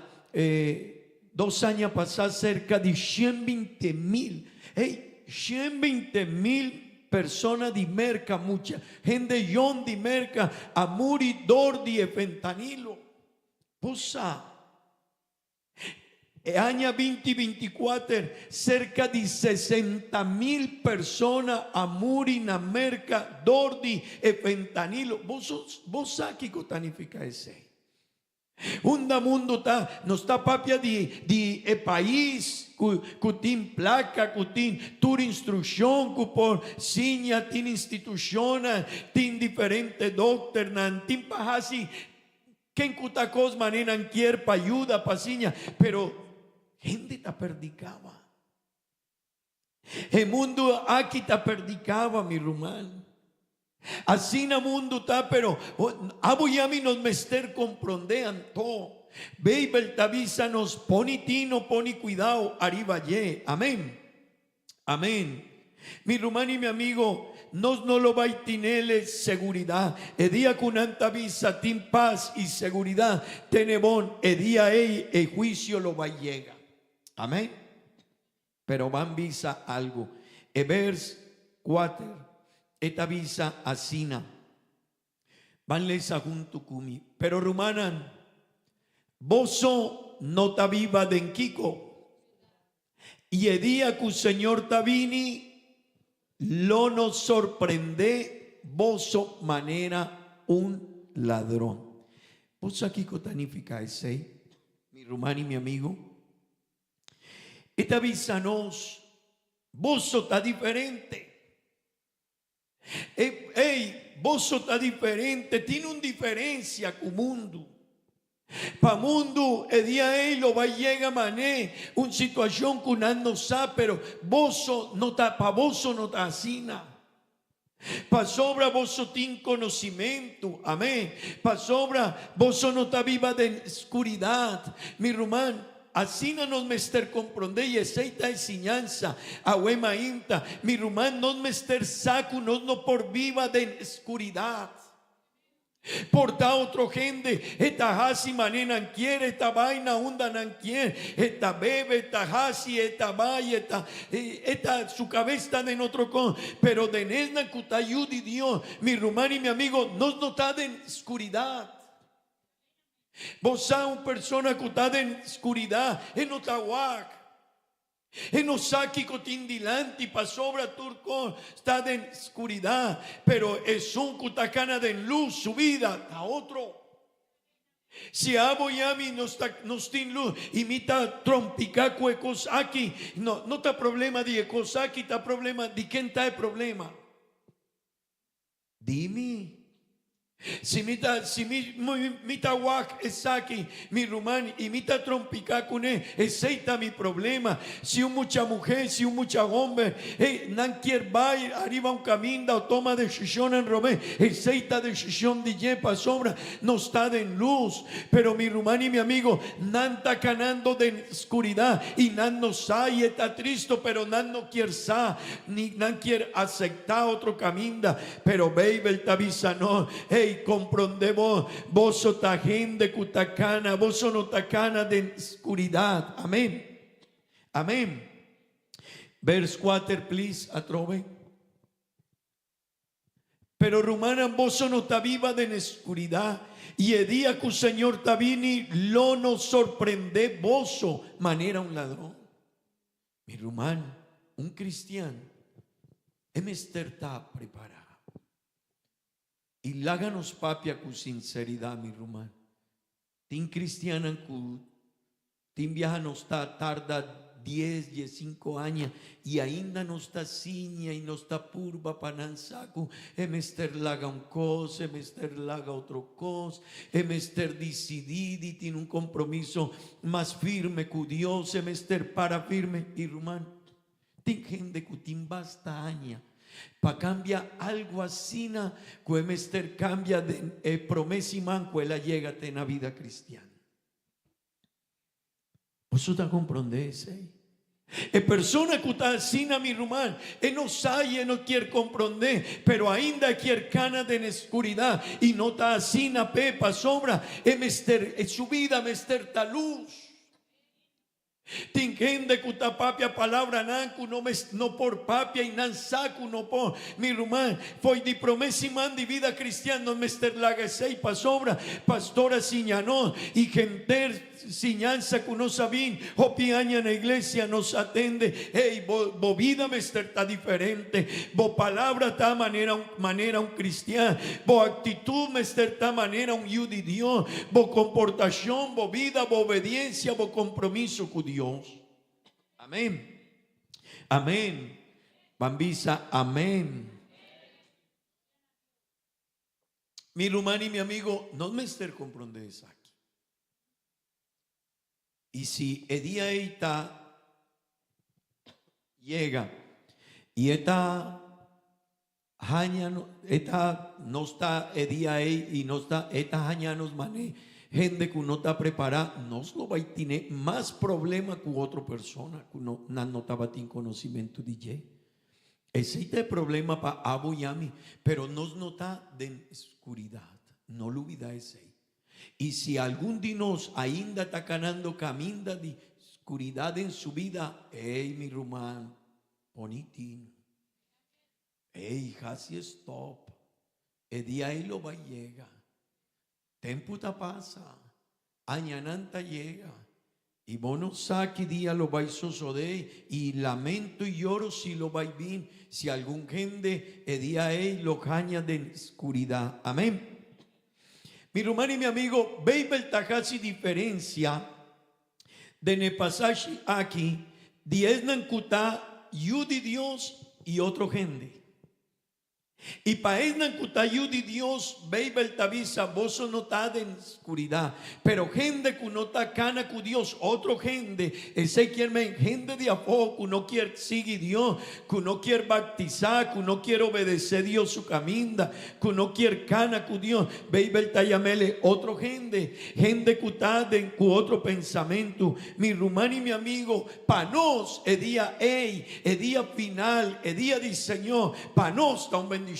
dos aña pasá serka di shen 20 mil, ey, 120 mil persona di Merka, mucha hende yon di Merka a muri dor di e fentanilo. Bo sa, e aña 2024 serka di 60 mil persona a muri na Merka dor di e fentanilo. Bo, bo sa kiko ta nifiká esei? Unda mundu ta, nos ta papia di e pais ku tin plaka, ku tin tur instrukshon, ku por siña, tin institushonnan, tin diferente dòkternan, tin pa hasi ken ku ta kos manera nan kier pa yuda, pa siña, pero hende ta pèrdí kaba. E mundu aki ta pèrdí kaba, mi ruman. Asina mundu ta, pero abo i ami nos mester komprondé anto. Beibel ta bisa nos poni tino, poni kuidao ariba dje. Amén. Amén. Mi ruman i mi amigo, nos no lo bai tinele seguridat. E dia ku nan ta bisa tin pas i seguridat, tene bon, e dia ei e huisio lo bai yega. Amén. Pero ban bisa algu. E bers. kuater, e ta bisa asina. Ban lesa huntu ku mi. Pero rumannan, boso no ta biba den kiko? I e dia ku Señor ta bini, lo no sorprendé boso manera un ladron. Bo sa kiko ta nifiká esei, mi ruman i mi amigu? E ta bisa nos, Boso ta diferente. Ey, boso ta diferente, tin un diferencia cu mundu. Pa mundu e dia ey lo bay yega mané un situacion cu nan no sa, pero boso no ta, pa boso no ta asina. Pasobra boso tin conocimento, amén. Pasobra boso no ta biba den scuridad. Mi ruman, Asina nos mester komprondé i esei ta e siñansa awe mainta. Mi ruman, nos mester sa ku nos no por biba den skuridat. Por ta otro hende, e ta hasi manera nan kier, e ta bai na unda nan kier, e ta bebe, e ta hasi, e ta bai, e ta, e ta, su kabes ta den otro kos. Pero den esnan ku ta yu di Dios, mi ruman i mi amigo, nos no ta den skuridat. Bo sa un persona ku ta den skuridat, e no ta wak. E no sa kiko tin dilanti pasobra tur kos ta den skuridat. Pero esun ku ta kana den lus, su bida ta otro. Si abo i ami nos ta nos tin lus i mi ta trompiká ku e kos aki, no, no ta problema di e kos aki, ta problema di ken ta e problema. Di mi. Si mi ta, si mi, mi ta wak esaki, mi ruman, i mi ta trompiká kuné, esei ta mi problema. Si un mucha muhé, si un mucha homber, e nan kier bai ariba un kaminda o toma desishonnan robé, esei ta desishon di dje pasobra nos ta den lus. Pero mi ruman i mi amigo, nan ta kanando den skuridat i nan no sa i e ta tristo, pero nan no kier sa. Ni nan kier acepta otro caminda, pero Bijbel ta bisa nos, Hey, comprende bo, boso ta hende cu ta cana, boso no ta cana den scuridad. Amen. Amen. Vers cuater, please, atrobe. Pero rumannan, boso no ta biba den scuridad, y e dia cu Señor ta bini lo no sorprende boso manera un ladron. Mi ruman, un cristian e mester ta prepara. Y laga nos papia cu sinceridad, mi ruman. Tin cristiannan cu tin biaha nos ta tarda dies, diescinco aña y ainda nos ta siña y nos ta purba pa nan sa cu e mester laga un cos, e mester laga otro cos, e mester dicidi di tin un compromiso mas firme cu Dios, e mester para firme. Y ruman, tin hende cu tin basta aña pa cambia algo asina cu e mester cambia den e prome siman cu el a yega te na vida cristian. Boso ta comprende esey? E persona cu ta asina, mi ruman, e no sa y e no kier comprende, pero ainda e kier cana den e scuridad y no ta asina p'e pasobra e mester, su bida mester ta luz. Tin hende cu ta papia palabranan cu no mes no por papia y nan sa cu no por. Mi ruman, fo'i di prome siman di bida cristian nos mester laga esey pasobra pastor a siña nos y henter Siñansa ku nos a bin hopi aña na iglesia nos a tende, hey, bo bo bida mester ta diferente, bo palabra ta manera un manera un cristian, bo actitud mester ta manera un yu di Dios, bo comportacion, bo bida, bo obediencia, bo compromiso cu Dios. Amen. Amen. Ban bisa amen. Mi ruman y mi amigo, nos mester comprende esaki. Y si e dia ei ta yega y e ta haña e ta nos ta e dia ei y nos ta e ta haña nos mane hende cu no ta prepara, nos lo bay tine mas problema cu otro persona cu no nan no tabatin conocimento di dje. Esei ta e problema pa abo i ami, pero nos no ta den skuridat. No lubida esei. I si algun di nos ainda ta kanando kaminda di skuridat den su bida, ey, mi ruman, poni tino. Ey, hasi stop. E dia ei lo bai yega. Tempu ta pasa, añanan ta yega, i bo no sa ki dia lo bai sosodé, i lamento i yoro si lo bai bin, si algun hende e dia ei lo haña den skuridat. Amén. Mi ruman i mi amigo, Beibel ta hasi diferensia den e pasashi aki di esnan ku ta yu di Dios i otro hende. I pa esnan ku ta yu di Dios, Beibel ta bisa, Boso no ta den skuridat. Pero hende ku no ta kana ku Dios, otro hende, esei kier men hende di afó ku no kier sigui Dios, ku no kier baktisá, ku no kier obedesé Dios su kaminda, ku no kier kana ku Dios, Beibel ta yam'el e otro hende, hende ku ta den ku otro pensamentu. Mi ruman i mi amigo, Pa nos e dia ei, e dia final, e dia di Señor, pa nos ta un bendicion.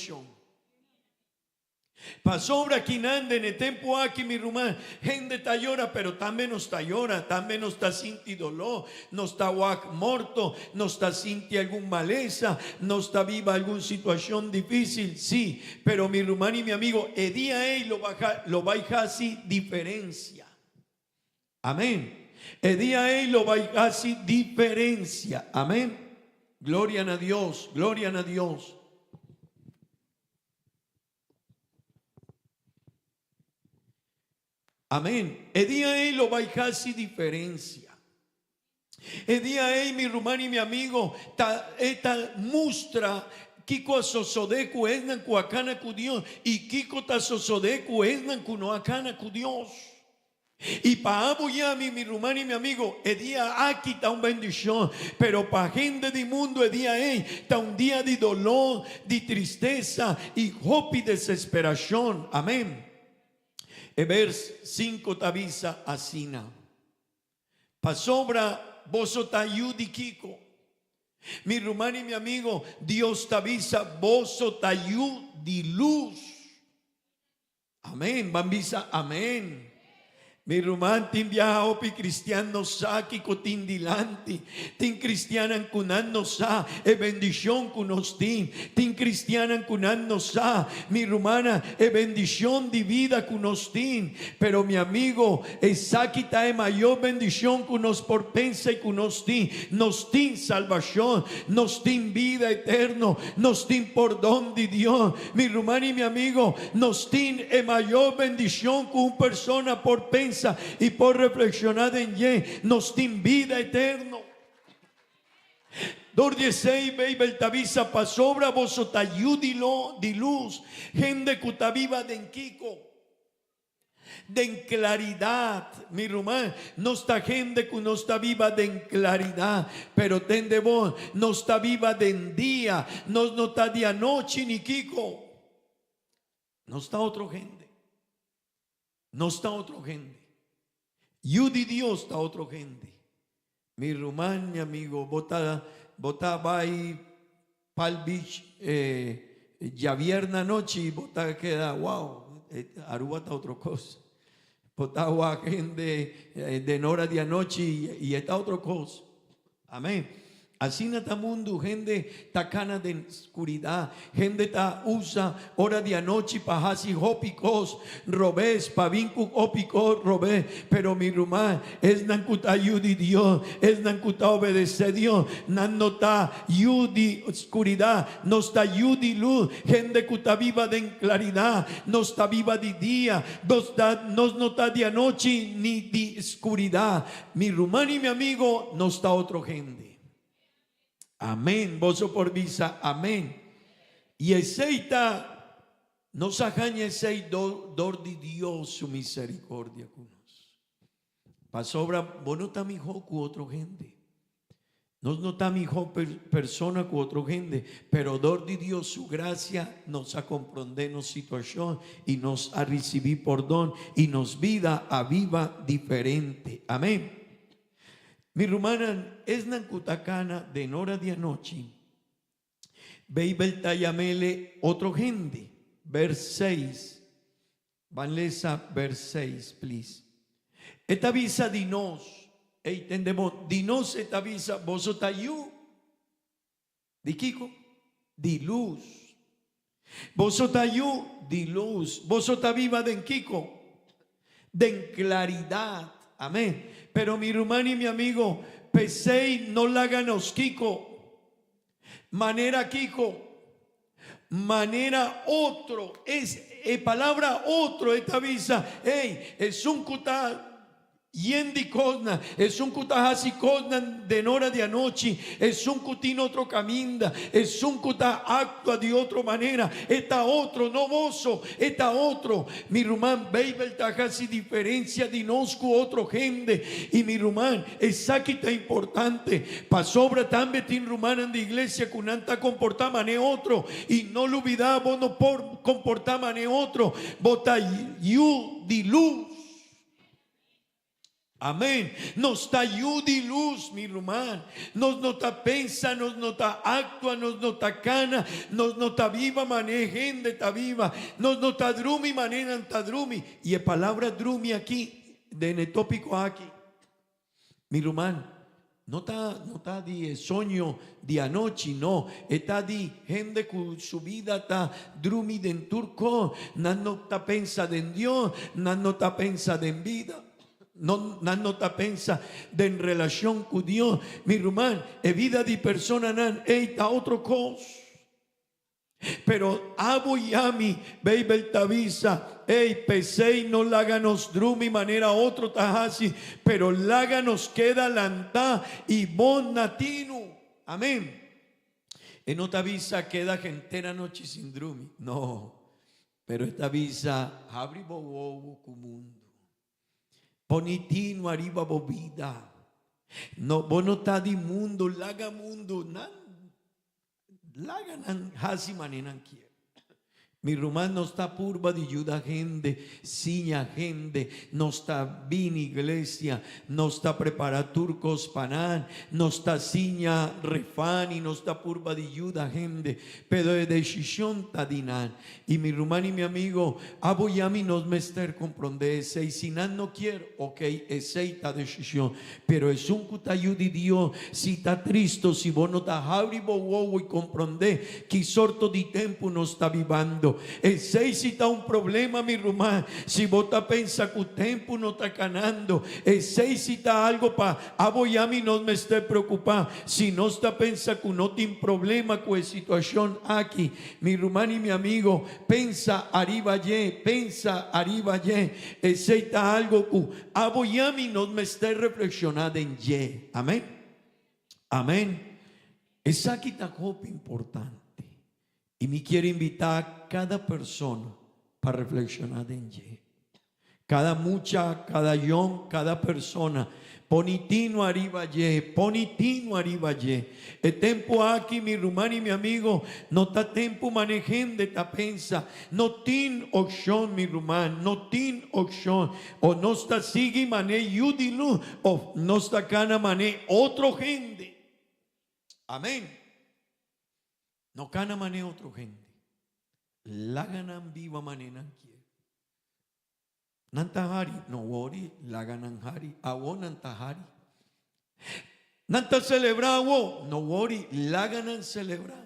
Pasobra kinan den e tempu aki, mi ruman, hende ta yora, pero tambe nos ta yora, tambe nos ta sinti doló, nos ta wak morto, nos ta sinti algun malesa, nos ta biba algun situacion difícil, sí, pero mi ruman i mi amigo, e dia ei lo baha, lo bai haci diferencia. Amén. E dia ei lo bai hasi diferencia. Amén. Gloria na Dios, gloria na Dios. Amén. E dia ei lo bai hasi diferencia. E dia ei, mi ruman i mi amigo, ta e ta mustra kiko a sosodé ku esnan ku a kana ku Dios i kiko ta sosodé ku esnan ku no a kana ku Dios. I pa abo i ami, mi ruman i mi amigo, e dia aki ta un bendishon, pero pa hende di mundu e dia ei ta un dia di doló, di tristesa i hopi desesperashon. Amén. E bers sinku ta bisa asina. Pasobra boso ta yu di kiko? Mi ruman i mi amigo, Dios ta bisa boso ta yu di lus. Amen, ban bisa amen. Mi ruman, tin biaha hopi cristian no sa kiko tin dilanti. Tin cristiannan cu nan no sa e bendicion cu nos tin. Tin cristiannan cu nan no sa, mi rumana, e bendicion di vida cu nos tin. Pero mi amigo, esaki ta e mayor bendicion cu nos por pensa y cu nos tin. Nos tin salbacion, nos tin bida eterno, nos tin pordon di Dios. Mi ruman y mi amigo, nos tin e mayor bendicion cu un persona por pensa y por reflexiona den dje, nos tin bida eterno. Dor di esei, Beibel ta bisa, Pasobra boso ta yu di lo di lus, hende cu ta biba den kico? Den claridad, mi ruman, nos ta hende cu nos ta biba den claridad, pero tende bon, nos ta biba den dia, nos no ta di anochi ni kico. Nos ta otro hende. Nos ta otro hende. Yu di Dios ta otro hende. Mi ruman, mi amigo, bo ta bo ta bai Palm Beach djabièrnè anochi i bo ta keda wow, Aruba ta otro kos. Bo ta wak hende den ora di anochi i e ta otro kos. Amén. Asina ta mundu, hende ta kana den skuridat, hende ta usa ora di anochi pa hasi hopi kos robes, pa bin ku hopi kos robes. Pero mi ruman, esnan ku ta yu di Dios, esnan ku ta obedesé Dios, nan no ta yu di skuridat, nos ta yu di lus, hende ku ta biba den klaridat, nos ta biba di dia, nos ta, nos no ta di anochi ni di skuridat. Mi ruman i mi amigo, nos ta otro hende. Amen. Boso por bisa amen. I esei ta, nos a haña esei dor di Dios su misericordia ku nos. Pasobra bo no ta mihó ku otro hende. Nos no ta mihó persona ku otro hende, pero dor di Dios su gracia nos a komprondé nos situashon i nos a risibí pordon i nos bida a biba diferente. Amén. Mi rumannan, esnan ku ta kana den ora di anochi, Beibel ta yam'ele otro hende. Bers seis. Ban lesa vers seis, please. E ta bisa di nos, ey tende bon, di nos e ta bisa, boso ta yu di kiko? Di lus. Boso ta yu di lus. Boso ta biba den kiko? Den klaridat. Amén. Pero mi ruman i mi amigo, p'esei no laga nos kiko? Manera kiko? Manera otro. Es e palabra otro e ta bisa, ey, esun ku ta Yen di kosnan, esun ku ta hasi kosnan den ora di anochi, esun ku tin otro kaminda, esun ku ta aktua di otro manera, e ta otro, no boso, e ta otro. Mi ruman, Beibel ta hasi diferensia di nos ku otro hende. I mi ruman, esaki ta importante, pasobra tambe tin rumannan di iglesia ku nan ta komportá manera otro, i no lubidá, bo no por komportá manera otro, bo ta yu di lus. Amén. Nos ta yu di lus, mi ruman. Nos no ta pensa, nos no ta actua, nos no ta cana, nos no ta biba mane hende ta biba, nos no ta drumi mane nan ta drumi. Y e palabra drumi aki, den e topico aki, mi ruman, no ta, no ta di e soño di anochi, no. E ta di hende ku su bida ta drumi den tur kos. Nan no ta pensa den Dios, nan no ta pensa den bida, no, nan no ta pensa den relashon ku Dios. Mi ruman, e bida di personanan ei ta otro kos. Pero abo i ami, Beibel ta bisa, Ey, p'esei no laga nos drumi manera otro ta hasi, pero laga nos keda lantá i bon na tinu. Amén. E no ta bisa keda henter anochi sin drumi, no, pero e ta bisa habri bo wowo ku mundu. Poni tinu ariba bo bida. No, bo no ta di mundu, laga mundu nan. Laga nan hasi mane nan kier. Mi ruman nos ta purba di yuda hende, siña hende, nos ta bini iglesia, nos ta prepara tur kos pa nan, nos ta siña refan i nos ta purba di yuda hende, pero e desishon ta di nan. I mi ruman i mi amigo, abo i ami nos mester komprondé esei. Si nan no kier, ok, esei ta desishon. Pero esun ku ta yu di Dios, si ta tristo, si bo no ta habri bo wowo i komprondé ki sorto di tempu nos ta bibando. Esei si ta un problema, mi ruman, si bo ta pensa ku tempu no ta kanando. Esei si ta algo pa abo i ami nos mester preokupá. Si nos ta pensa ku no tin problema ku e situashon aki, Mi ruman i mi amigo, pensa ariba dje, pensa ariba dje. Esei ta algo ku abo i ami nos mester reflekshoná den dje. Amen? Amen. Esaki ta hopi importante i mi kier invitá kada persona pa reflekshoná den dje. Kada mucha, kada yon, kada persona. Poni tinu ariba dje, poni tinu ariba dje. E tempu aki, mi ruman i mi amigo, no ta tempu mane hende ta pensa. No tin opshon, mi ruman, no tin opshon. O nos ta sigui mane yu di lus, of nos ta kana mane otro hende. Amen. No kana mane otro hende. Laga nan biba mane nan kier. Nan ta hari, no wori, laga nan hari. Awo nan ta hari. Nan ta selebrá awo, no wori, laga nan selebrá.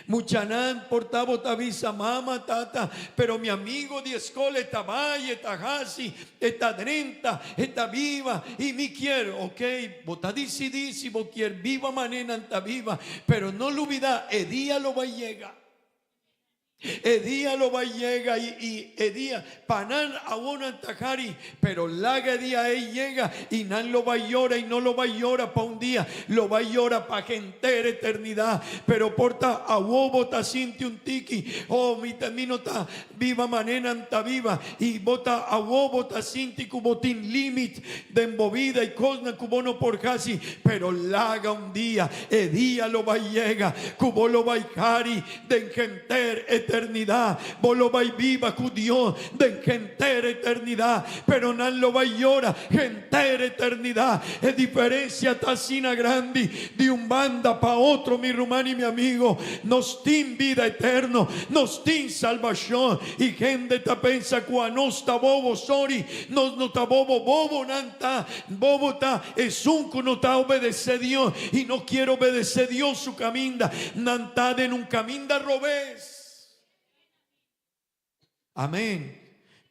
Muchanan por ta bo ta bisa mama, tata, pero mi amigo di eskol e ta bai, e ta hasi, e ta drenta, e ta biba i mi kier. Ok, bo ta disidí si bo kier biba manera nan ta biba, pero no lubidá e dia lo bai yega. E dia lo bai yega i i e dia pa nan awor nan ta hari, pero laga e dia ei yega i nan lo bai yora i no lo bai yora pa un dia, lo bai yora pa henter eternidat. Pero por ta awor bo ta sinti un tiki, oh mi ta mi no ta biba manera nan ta biba i bo ta awor bo ta sinti ku bo tin limit den bo bida i kosnan ku bo no por hasi, pero laga un dia e dia lo bai yega ku bo lo bai hari Den henter eternidad bo lo bai biba cu Dios den henter eternidad, pero nan lo bai yora henter eternidad. E diferencia ta asina grandi di un banda pa otro, mi ruman y mi amigo. Nos tin bida eterno, nos tin salbacion y hende ta pensa cu anos ta bobo, sorry, nos no ta bobo, bobo nan ta, bobo ta esun cu no ta obedece Dios y no kier obedece Dios su caminda. Nan ta den un caminda robes. Amén.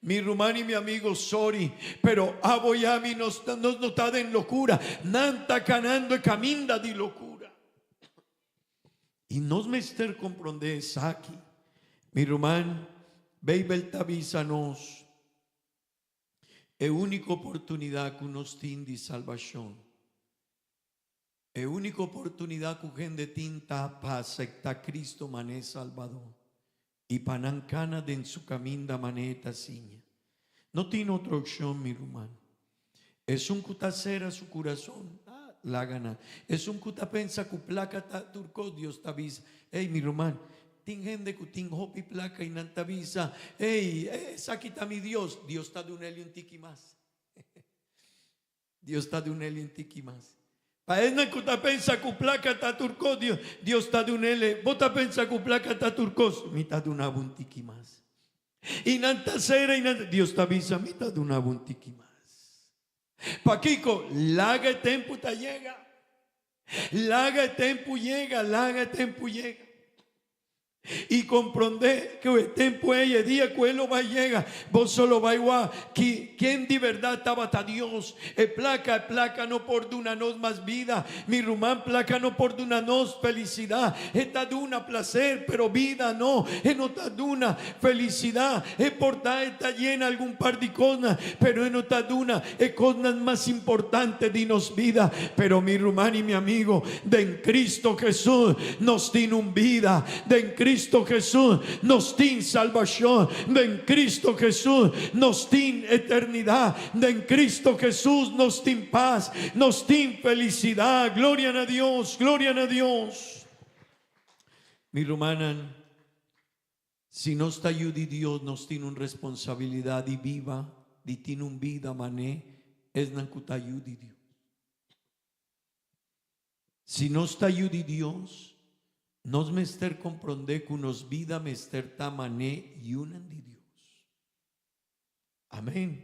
Mi ruman y mi amigo, sorry, pero abo y ami nos, nos no ta den locura. Nan ta canando e caminda di locura. Y nos mester comprende esaki. Mi ruman, Bijbel ta bisa nos e unico oportunidad cu nos tin di salbacion. E úniko oportunidat ku hende tin ta pa aseptá Cristo manera Salbador i pa nan kana den su kaminda manera e ta siña. No tin otro opshon, mi ruman. Esun ku ta sera su kurason, laga nan. Esun ku ta pensa ku plaka ta tur kos, Dios ta bisa, Ey, mi ruman, tin hende ku tin hopi plaka i nan ta bisa, Ey, esaki ta mi Dios. Dios ta dun'el un tiki mas. Dios ta dun'el un tiki mas. Pa esnan ku ta pensa ku plaka ta tur kos, Dios, Dios ta dun'el e, Bo ta pensa ku plaka ta tur kos? Mi ta duna bo un tiki mas. I nan ta sera i nan, Dios ta bisa, Mi ta duna bo un tiki mas. Pakiko? Laga e tempu ta yega. Laga e tempu yega, laga e tempu yega. I komprondé ku e tempu ei, e dia ku e lo bai yega, boso lo bai wak ki ken di bèrdat tabata Dios. E plaka, e plaka no por duna nos mas bida, mi ruman, plaka no por duna nos felisidat. E ta duna plaser, pero bida no, e no ta duna felisidat. E por ta e ta yena algun par di kosnan, pero e no ta duna e kosnan mas importante di nos bida. Pero mi ruman i mi amigo, den Cristo Jesús nos tin un bida, den Cristo Jesús nos tin salbacion, den Cristo Jesús nos tin eternidad, den Cristo Jesús nos tin paz, nos tin felicidad. Gloria na Dios, gloria na Dios. Mi rumannan, si nos ta yu di Dios nos tin un responsabilidad di biba, di tin un bida mané esnan cu ta yu di Dios. Si nos ta yu di Dios, nos mester komprondé ku nos bida mester ta mané yunan di Dios. Amén.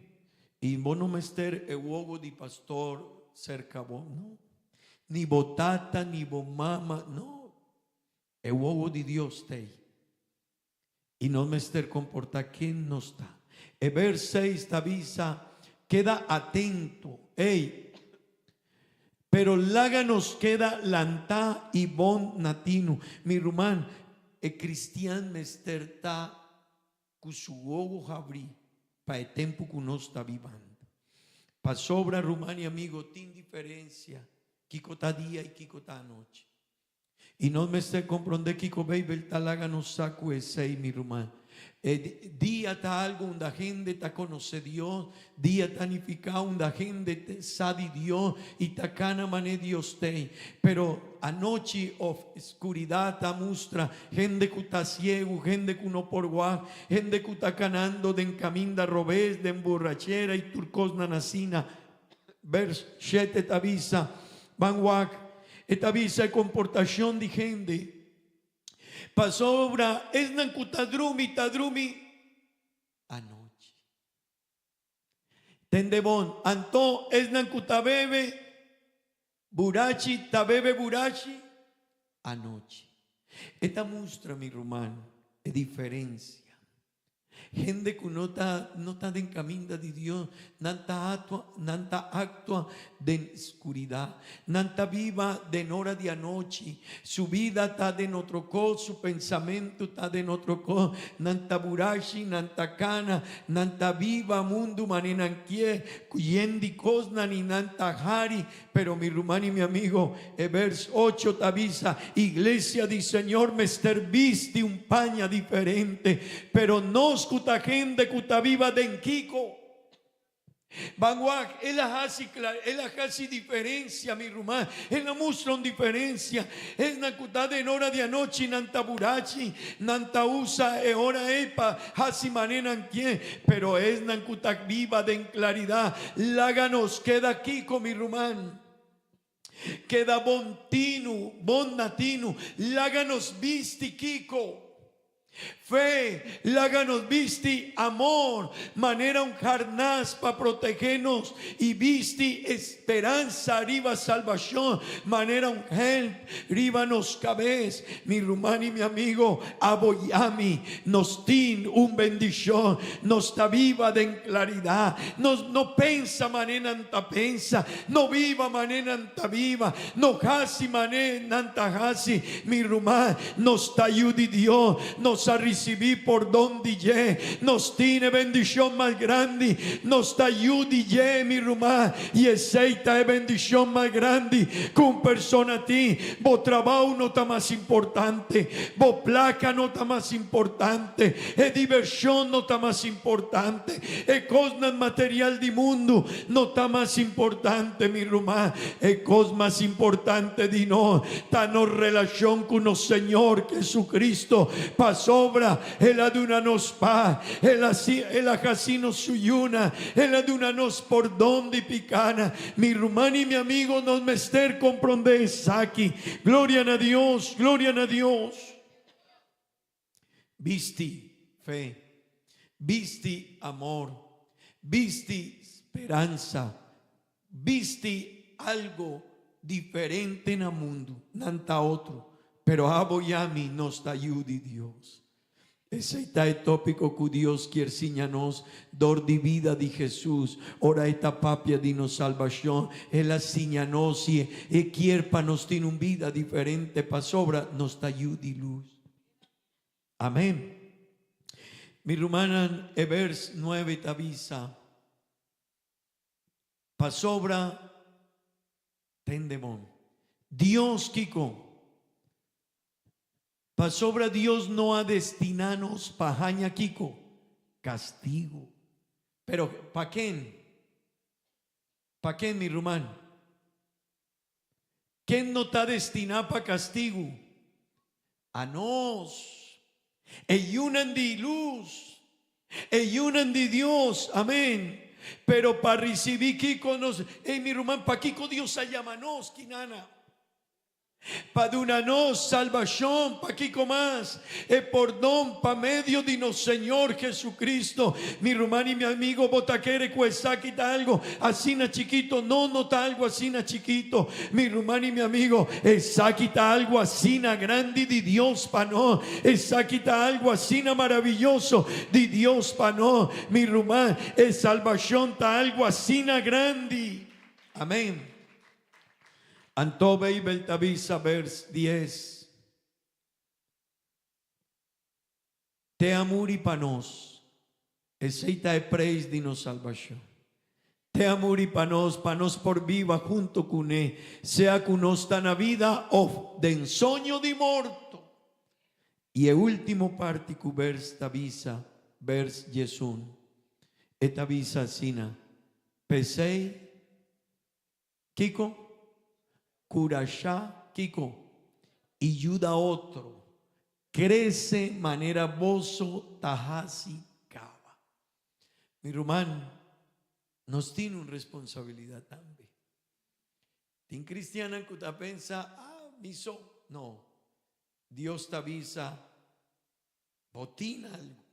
I bo no mester e wowo di pastor serka bo, no. Ni bo tata, ni bo mama, no. E wowo di Dios t'ei. I nos mester komportá ken nos ta. E bers seis ta bisa, Keda atento, ey, pero laga nos keda lantá i bon na tinu. Mi ruman, e kristian mester ta ku su wowo habrí pa e tempu ku nos ta bibando. Pasobra, ruman i amigo, tin diferensia kiko ta dia i kiko ta anochi. I nos mester komprondé kiko Beibel ta laga nos sa ku esei, mi ruman. E dia ta algu unda hende ta konosé Dios, dia ta nifiká unda hende sa di Dios i ta kana manera Dios t'ei. Pero anochi òf skuridat ta mustra hende ku ta siegu, hende ku no por wak, hende ku ta kanando den kaminda robes, den borrachera i tur kosnan asina. Vers shete ta bisa, Ban wak, e ta bisa e komportashon di hende, pasobra esnan ku ta drumi ta drumi anochi. Tende bon, anto esnan ku ta bebe burachi ta bebe burachi anochi. E ta mustra, mi ruman, e diferensia. Hende ku no ta no ta den kaminda di Dios, nan ta atua nan ta aktua den skuridat. Nan ta biba den ora di anochi. Su bida ta den otro kos, su pensamentu ta den otro kos. Nan ta burashi, nan ta kana, nan ta biba mundu manera nan kier, ku yen di kosnan i nan ta hari. Pero mi ruman i mi amigo, e vers ocho ta bisa, Iglesia di Señor mester bisti un paña diferente, pero nos ku ta hende ku ta biba den kiko? Ban wak, el a hasi kla, el a hasi diferensia, mi ruman, el a mustra un diferensia. Esnan ku ta den ora di anochi nan ta burachi, nan ta usa e ora ei pa hasi manera nan kier, pero esnan ku ta biba den klaridat, laga nos keda kiko, mi ruman? Keda bon tinu, bon na tinu, laga nos bisti kiko? Fe, laga nos bisti amor manera un harnas pa protegé nos i bisti speransa riba salbashon manera un helm riba nos kabes. Mi ruman i mi amigo, abo i ami nos tin un bendishon. Nos ta biba den klaridat. Nos no pensa manera nan ta pensa, no biba manera nan ta biba, no hasi manera nan ta hasi. Mi ruman, nos ta yu di Dios, nos a risibí pordon di dje, nos tin e bendishon mas grandi, nos ta yu di dje, mi ruman, i esei ta e bendishon mas grandi ku un persona tin. Bo trabou no ta mas importante, bo plaka no ta mas importante, e divershon no ta mas importante, e kosnan material di mundu no ta mas importante, mi ruman. E kos mas importante di nos ta nos relashon ku nos Señor Jesucristo, pasobra El a duna nos pas, El a El a hasi nos su yuna, El a duna nos pordon di picana. Mi ruman i mi amigo, nos mester comprende esaki. Gloria na Dios, gloria na Dios. Bisti fe, bisti amor, bisti speransa, bisti algo diferente na mundu. Nan ta otro, pero abo i ami nos ta yu di Dios. Esei ta e tópiko ku Dios kier siña nos dor di bida di Hesus. Ora e ta papia di nos salbashon, el a siña nos i e kier pa nos tin un bida diferente pasobra nos ta yu di lus. Amén. Mi rumannan, e vers nuebe ta bisa, Pasobra tende bon. Dios kiko? Pasobra Dios no a destiná nos pa haña kiko? Kastigu. Pero pa ken? Pa ken, mi ruman? Ken no ta destiná pa kastigu? A nos, e yunan di lus, e yunan di Dios. Amén. Pero pa risibí kiko nos, ey mi ruman, pakiko Dios a yama nos, kinana? Pa duna nos salbashon, pakiko mas? E pordon pa medio di nos Señor Jesucristo. Mi ruman i mi amigo, bo ta kere ku esaki ta algo asina chikito? No, no ta algo asina chikito. Mi ruman i mi amigo, esaki ta algo asina grandi di Dios pa nos. Esaki ta algo asina maraviyoso di Dios pa nos. Mi ruman, e salbashon ta algo asina grandi. Amen. Anto Beibel ta bisa vers dies, Te a muri pa nos, esei ta e preis di nos salbashon. Te a muri pa nos, pa nos por biba hunto kuné, sea ku nos ta na bida òf den soño di morto. I e último parti ku vers ta bisa, vers diesun, e ta bisa asina, P'esei, Kiko? Kurashá kiko? I yuda otro krese manera boso ta hasi kaba. Mi ruman, nos tin un responsabilidat tambe. Tin kristiannan ku ta pensa, Ah, mi so. No. Dios ta bisa, Bo tin algu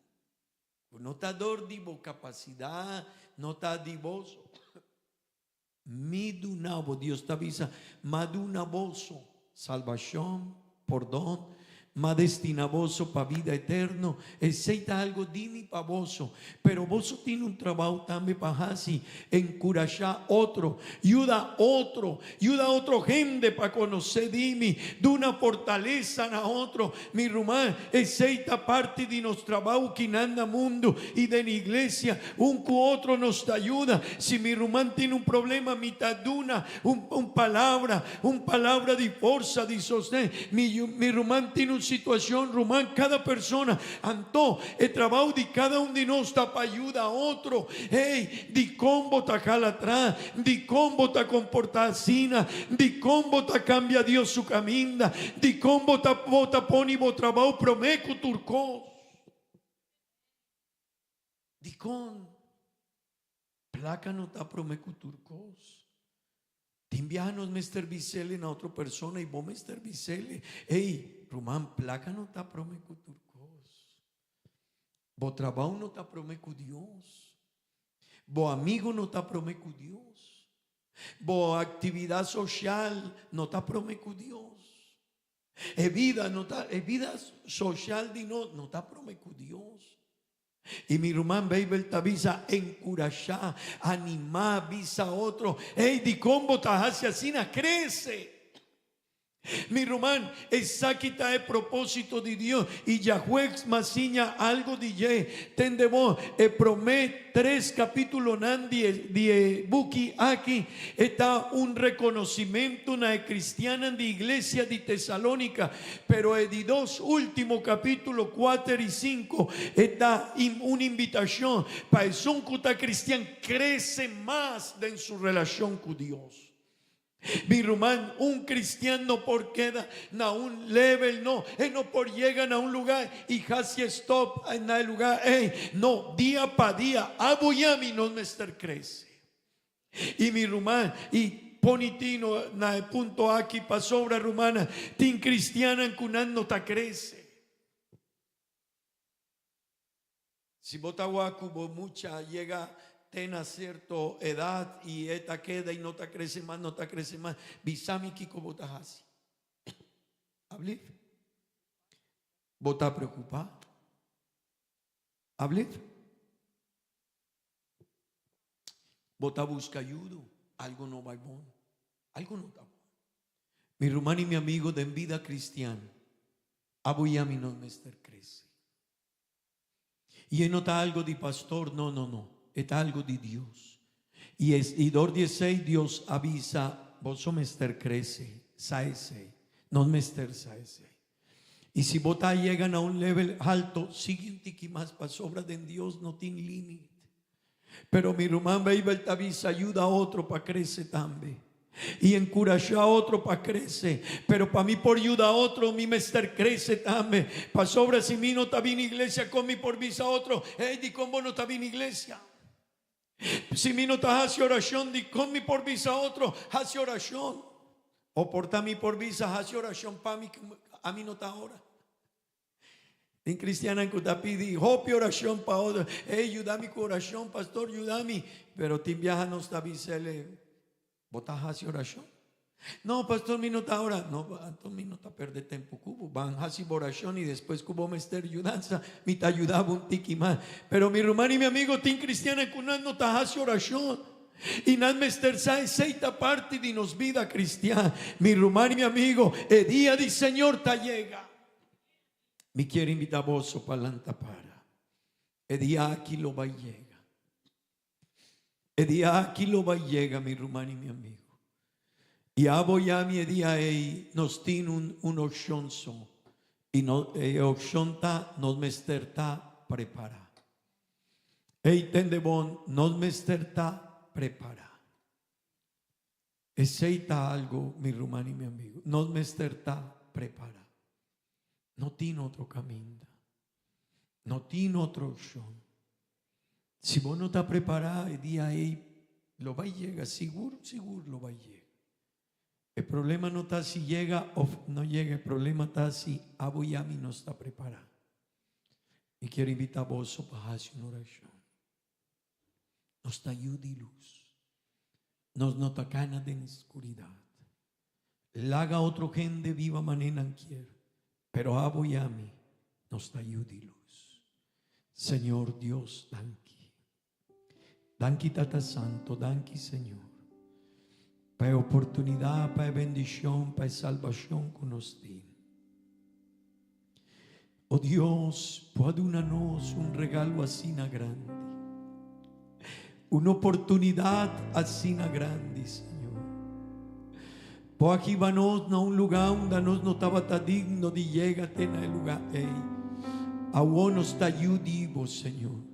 ku no ta dor di bo kapasidat, no ta di boso. Mi duna bo, Dios ta bisa, m'a duna boso salbashon, pordon, m'a destina boso pa bida eterno. Esei ta algo di mi pa boso. Pero boso tin un trabou tambe pa hasi, enkurashá otro, yuda otro, yuda otro hende pa konosé di mi, duna fortalesa na otro. Mi ruman, esei ta parti di nos trabou kinan na mundu i den iglesia. Un ku otro nos ta yuda. Si mi ruman tin un problema, mi ta duna un un palabra, un palabra di forsa, di sosten. Mi mi ruman tin un situacion, ruman, cada persona. Anto, e trabou di cada un di nos ta pa yuda otro. Hey, dikon bo ta hala atras? Dikon bo ta komportá asina? Dikon bo ta kambia Dios su kaminda? Dikon bo ta bo ta pone bo trabou promé ku tur kos? Dikon plaka no ta promé ku tur kos? Tin biaha nos mester bis'el na otro persona i bo mester bis'el, Ey, ruman, plaka no ta promé ku tur kos. Bo trabou no ta promé ku Dios. Bo amigo no ta promé ku Dios. Bo aktividat sosial no ta promé ku Dios. E bida no ta, e bida sosial di nos no ta promé ku Dios. I mi ruman Beibel ta bisa enkurashá, animá, bisa otro, Ey, dikon bo ta hasi asina? Krese! Mi ruman, esaki ta e propósito di Dios i djahuegs m'a siña algo di dje. Tende bo, e promé tres kapítulonan di e di e buki aki e ta un rekonosimentu na e kristiannan di iglesia di Tesalónika, pero e di dos último kapítulo, kuater i sinku, e ta un invitashon pa esun ku ta kristian krese mas den su relashon ku Dios. Mi ruman, un cristian no por keda na un level, no, e no por yega na un lugar y haci stop na e lugar ey, no, dia pa dia, abo y ami nos mester crece. Y mi ruman, y poni tino na e punto aki, pasobra rumannan, tin cristiannan cu nan no ta crece. Si bo ta wak ku bo mucha yega te na sierto edat i e ta keda i no ta krese mas, no ta krese mas, bisa mi kiko bo ta hasi. Ablif? Bo ta preokupá? Ablif? Bo ta buska ayudo? Algo no bai bon. Algo no ta bon. Mi ruman i mi amigo den bida kristian, abo i ami nos mester krese. I e no ta algo di pastor, no, no, no, e ta algo di Dios. I es, i dor di esei Dios a bisa, Boso mester crece, sa esei. Nos mester sa esei. I si bo ta yega na un level alto, sigui un tiki mas, pasobra den Dios no tin limit. Pero mi ruman Beibel ta bisa yuda otro pa crece tambe. I encurasha otro pa crece. Pero pa mi por yuda otro mi mester crece tambe. Pasobra si mi no ta bini iglesia con mi por bisa otro, hey dicon bo no ta bini iglesia? Si mi no ta haci oracion dicon mi por bisa otro haci oracion? O por ta mi por bisa haci oracion pa mi ami no ta ora? Tin cristiannan cu ta pidi hopi oracion pa otro. Ey, yuda mi cu oracion, pastor, yuda mi. Pero tin biaha nos ta bisele, bo ta haci oracion? No, pastor, mi no ta ora. No, anto mi no ta perde tempo cu bo. Ban haci bo oracion y despues cu bo mester yudansa, mi ta yuda bo un tiki mas. Pero mi ruman y mi amigo, tin cristiannan cu nan no ta haci oracion. Y nan mester sa esey ta parti di nos bida cristian. Mi ruman y mi amigo, e dia di Señor ta yega. Mi kier invita boso pa lanta para. E dia aki lo bai yega. E dia aki lo bai yega, mi ruman i mi amigo. I abo i ami e dia ei nos tin un un opshon so. I no e opshon ta nos mester ta prepará. Ei tende bon, nos mester ta prepará. Esei ta algo, mi ruman i mi amigo. Nos mester ta prepará. No tin otro caminda. No tin otro opcion. Si bo no ta prepará, e dia ei lo bai yega, sigur, sigur lo bai yega. E problema no ta si yega of no yega, e problema ta si abo i ami no sta prepará. Mi kier invitá boso pa hasi un oracion. Nos ta yu di lus. Nos no ta kana den skuridat. Laga otro hende biba manera nan kier, pero abo i ami nos ta yu di lus. Señor Dios, danki. Danki Tata Santo, danki Señor, pa e oportunidat, pa e bendishon, pa e salbashon ku nos tin. O Dios, bo a duna nos un regalo asina grandi, un oportunidad asina grandi, Señor. Bo a hiba nos na un lugar unda nos no tabata digno di yega te na e lugar ei. Awor nos ta yu di bo, Señor.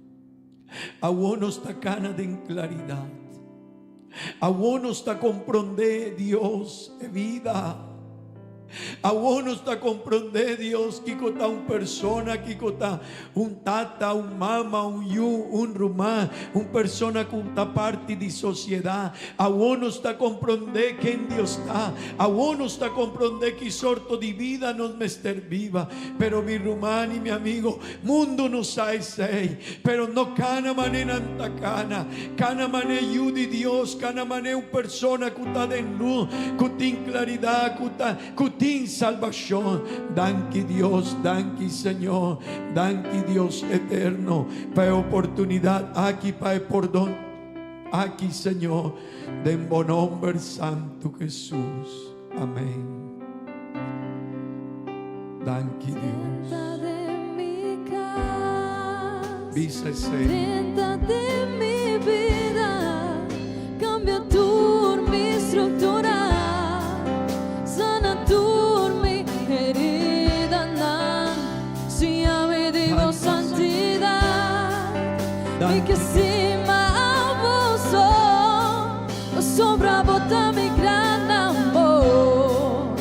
Awor nos ta cana den claridad. Awor nos ta comprende, Dios, e vida. Awor nos ta komprondé, Dios, kiko ta un persona, kiko ta un tata, un mama, un yu, un ruman, un persona ku ta parti di sosiedat. Awor nos ta komprondé ken Dios ta. Awor nos ta komprondé ki sorto di bida nos mester biba. Pero mi ruman i mi amigo, mundu no sa esei. Pero no kana manera nan ta kana. Kana manera yu di Dios, kana manera un persona ku ta den lus, ku tin klaridat, ku ta ku tin salbashon. Danki Dios, danki Señor, danki Dios eterno pa e oportunidat aki pa e pordon aki Señor, den bo nomber santu Jesus. Amén. Danki Dios. Bisa esei. Drenta den mi bida, kambia tur mi struktura, sana tur mi heridanan, siña mi di bo santidat, mi ke stima bo so, pasobra bo ta mi gran amor,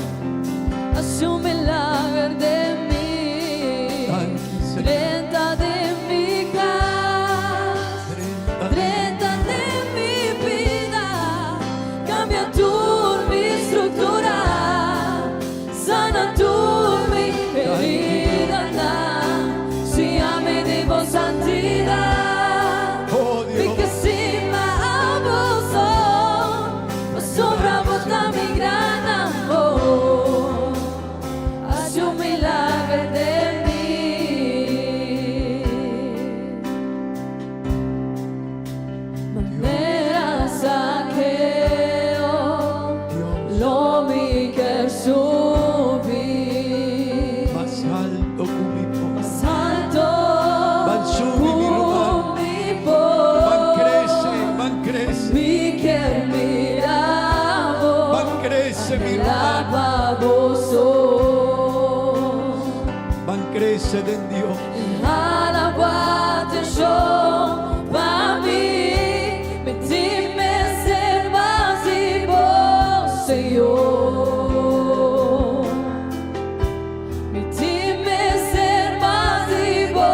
hasi un milager den mi. Danki Señor. Drenta den mi kas, Drenta. Drenta den mi bida, kambia tur mi struktura, sana tur mi heridanan, siña mi di bo santidat. Oh Mi Dios. ke stima bo so, pasobra bo ta mi gran amor, hasi un milager den mi. Manera Zakeo, Dios. lo mi ke subi. Mas alto ku mi por. Mas alto Ban subi, mi ruman. ku mi por. Ban krese, ban krese. Mi ke mira bo. Ban krese, mi ruman. Pa bo so. Ban krese den Dios. Hala bo atenshon pa mi, mi tin mester mas di bo, Señor. Mi tin mester mas di bo,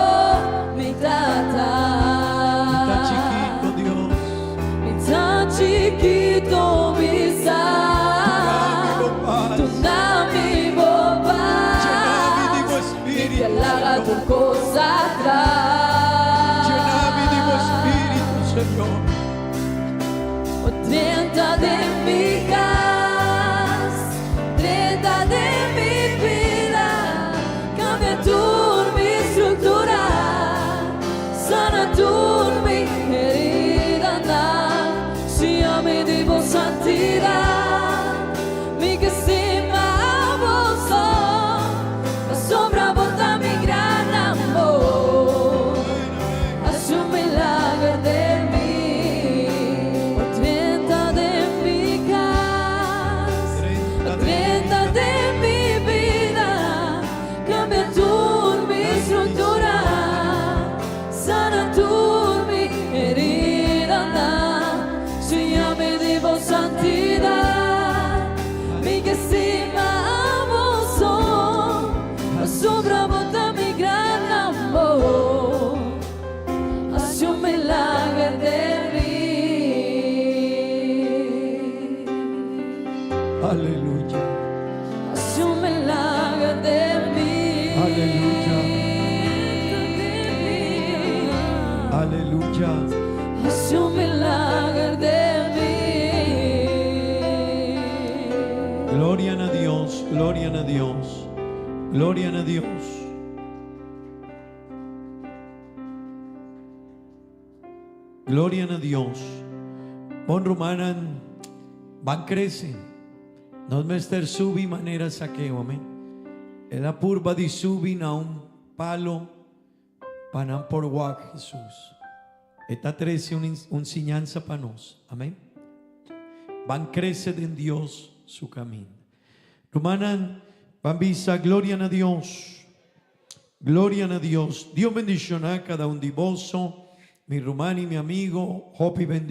mi tata. Ta chikitu, Dios. Mi ta chikitu, mi sa. Duna mi bo pas. Duna mi bo pas. Yena mi di bo spiritu, Mi ke laga Señor. tur kos atras. Yena mi di bo spiritu, Señor. O drenta den mi kas, drenta den mi bida, kambia tur mi struktura, sana tur mi heridanan, siña mi di bo santidat, mi ke stima bo so, pasobra bo ta mi gran amor. Hasi un milager den mi, o drenta den mi kas, Drenta drenta den mi bida, kambia tur mi struktura, sana tur mi heridanan, siña mi di bo santidat, mi ke stima bo so, pasobra bo ta mi gran amor. Hasi un milager den mi. Aleluya. Hasi un milager den mi. Aleluya. Aleluya. Hasi un milager den mi. Gloria na Dios, gloria na Dios, gloria na Dios. Gloria na Dios. Bon rumannan, ban krese. Nos mester subi manera Zakeo, amèn. El a purba di subi na un palu pa nan por wak Jesus. E ta trese un, un siñansa pa nos. Amèn. Ban krese den Dios su kaminda. Rumannan, ban bisa, gloria na Dios. Gloria na Dios. Dios bendishoná kada un di boso. Mi ruman i mi amigu, hopi bendishon.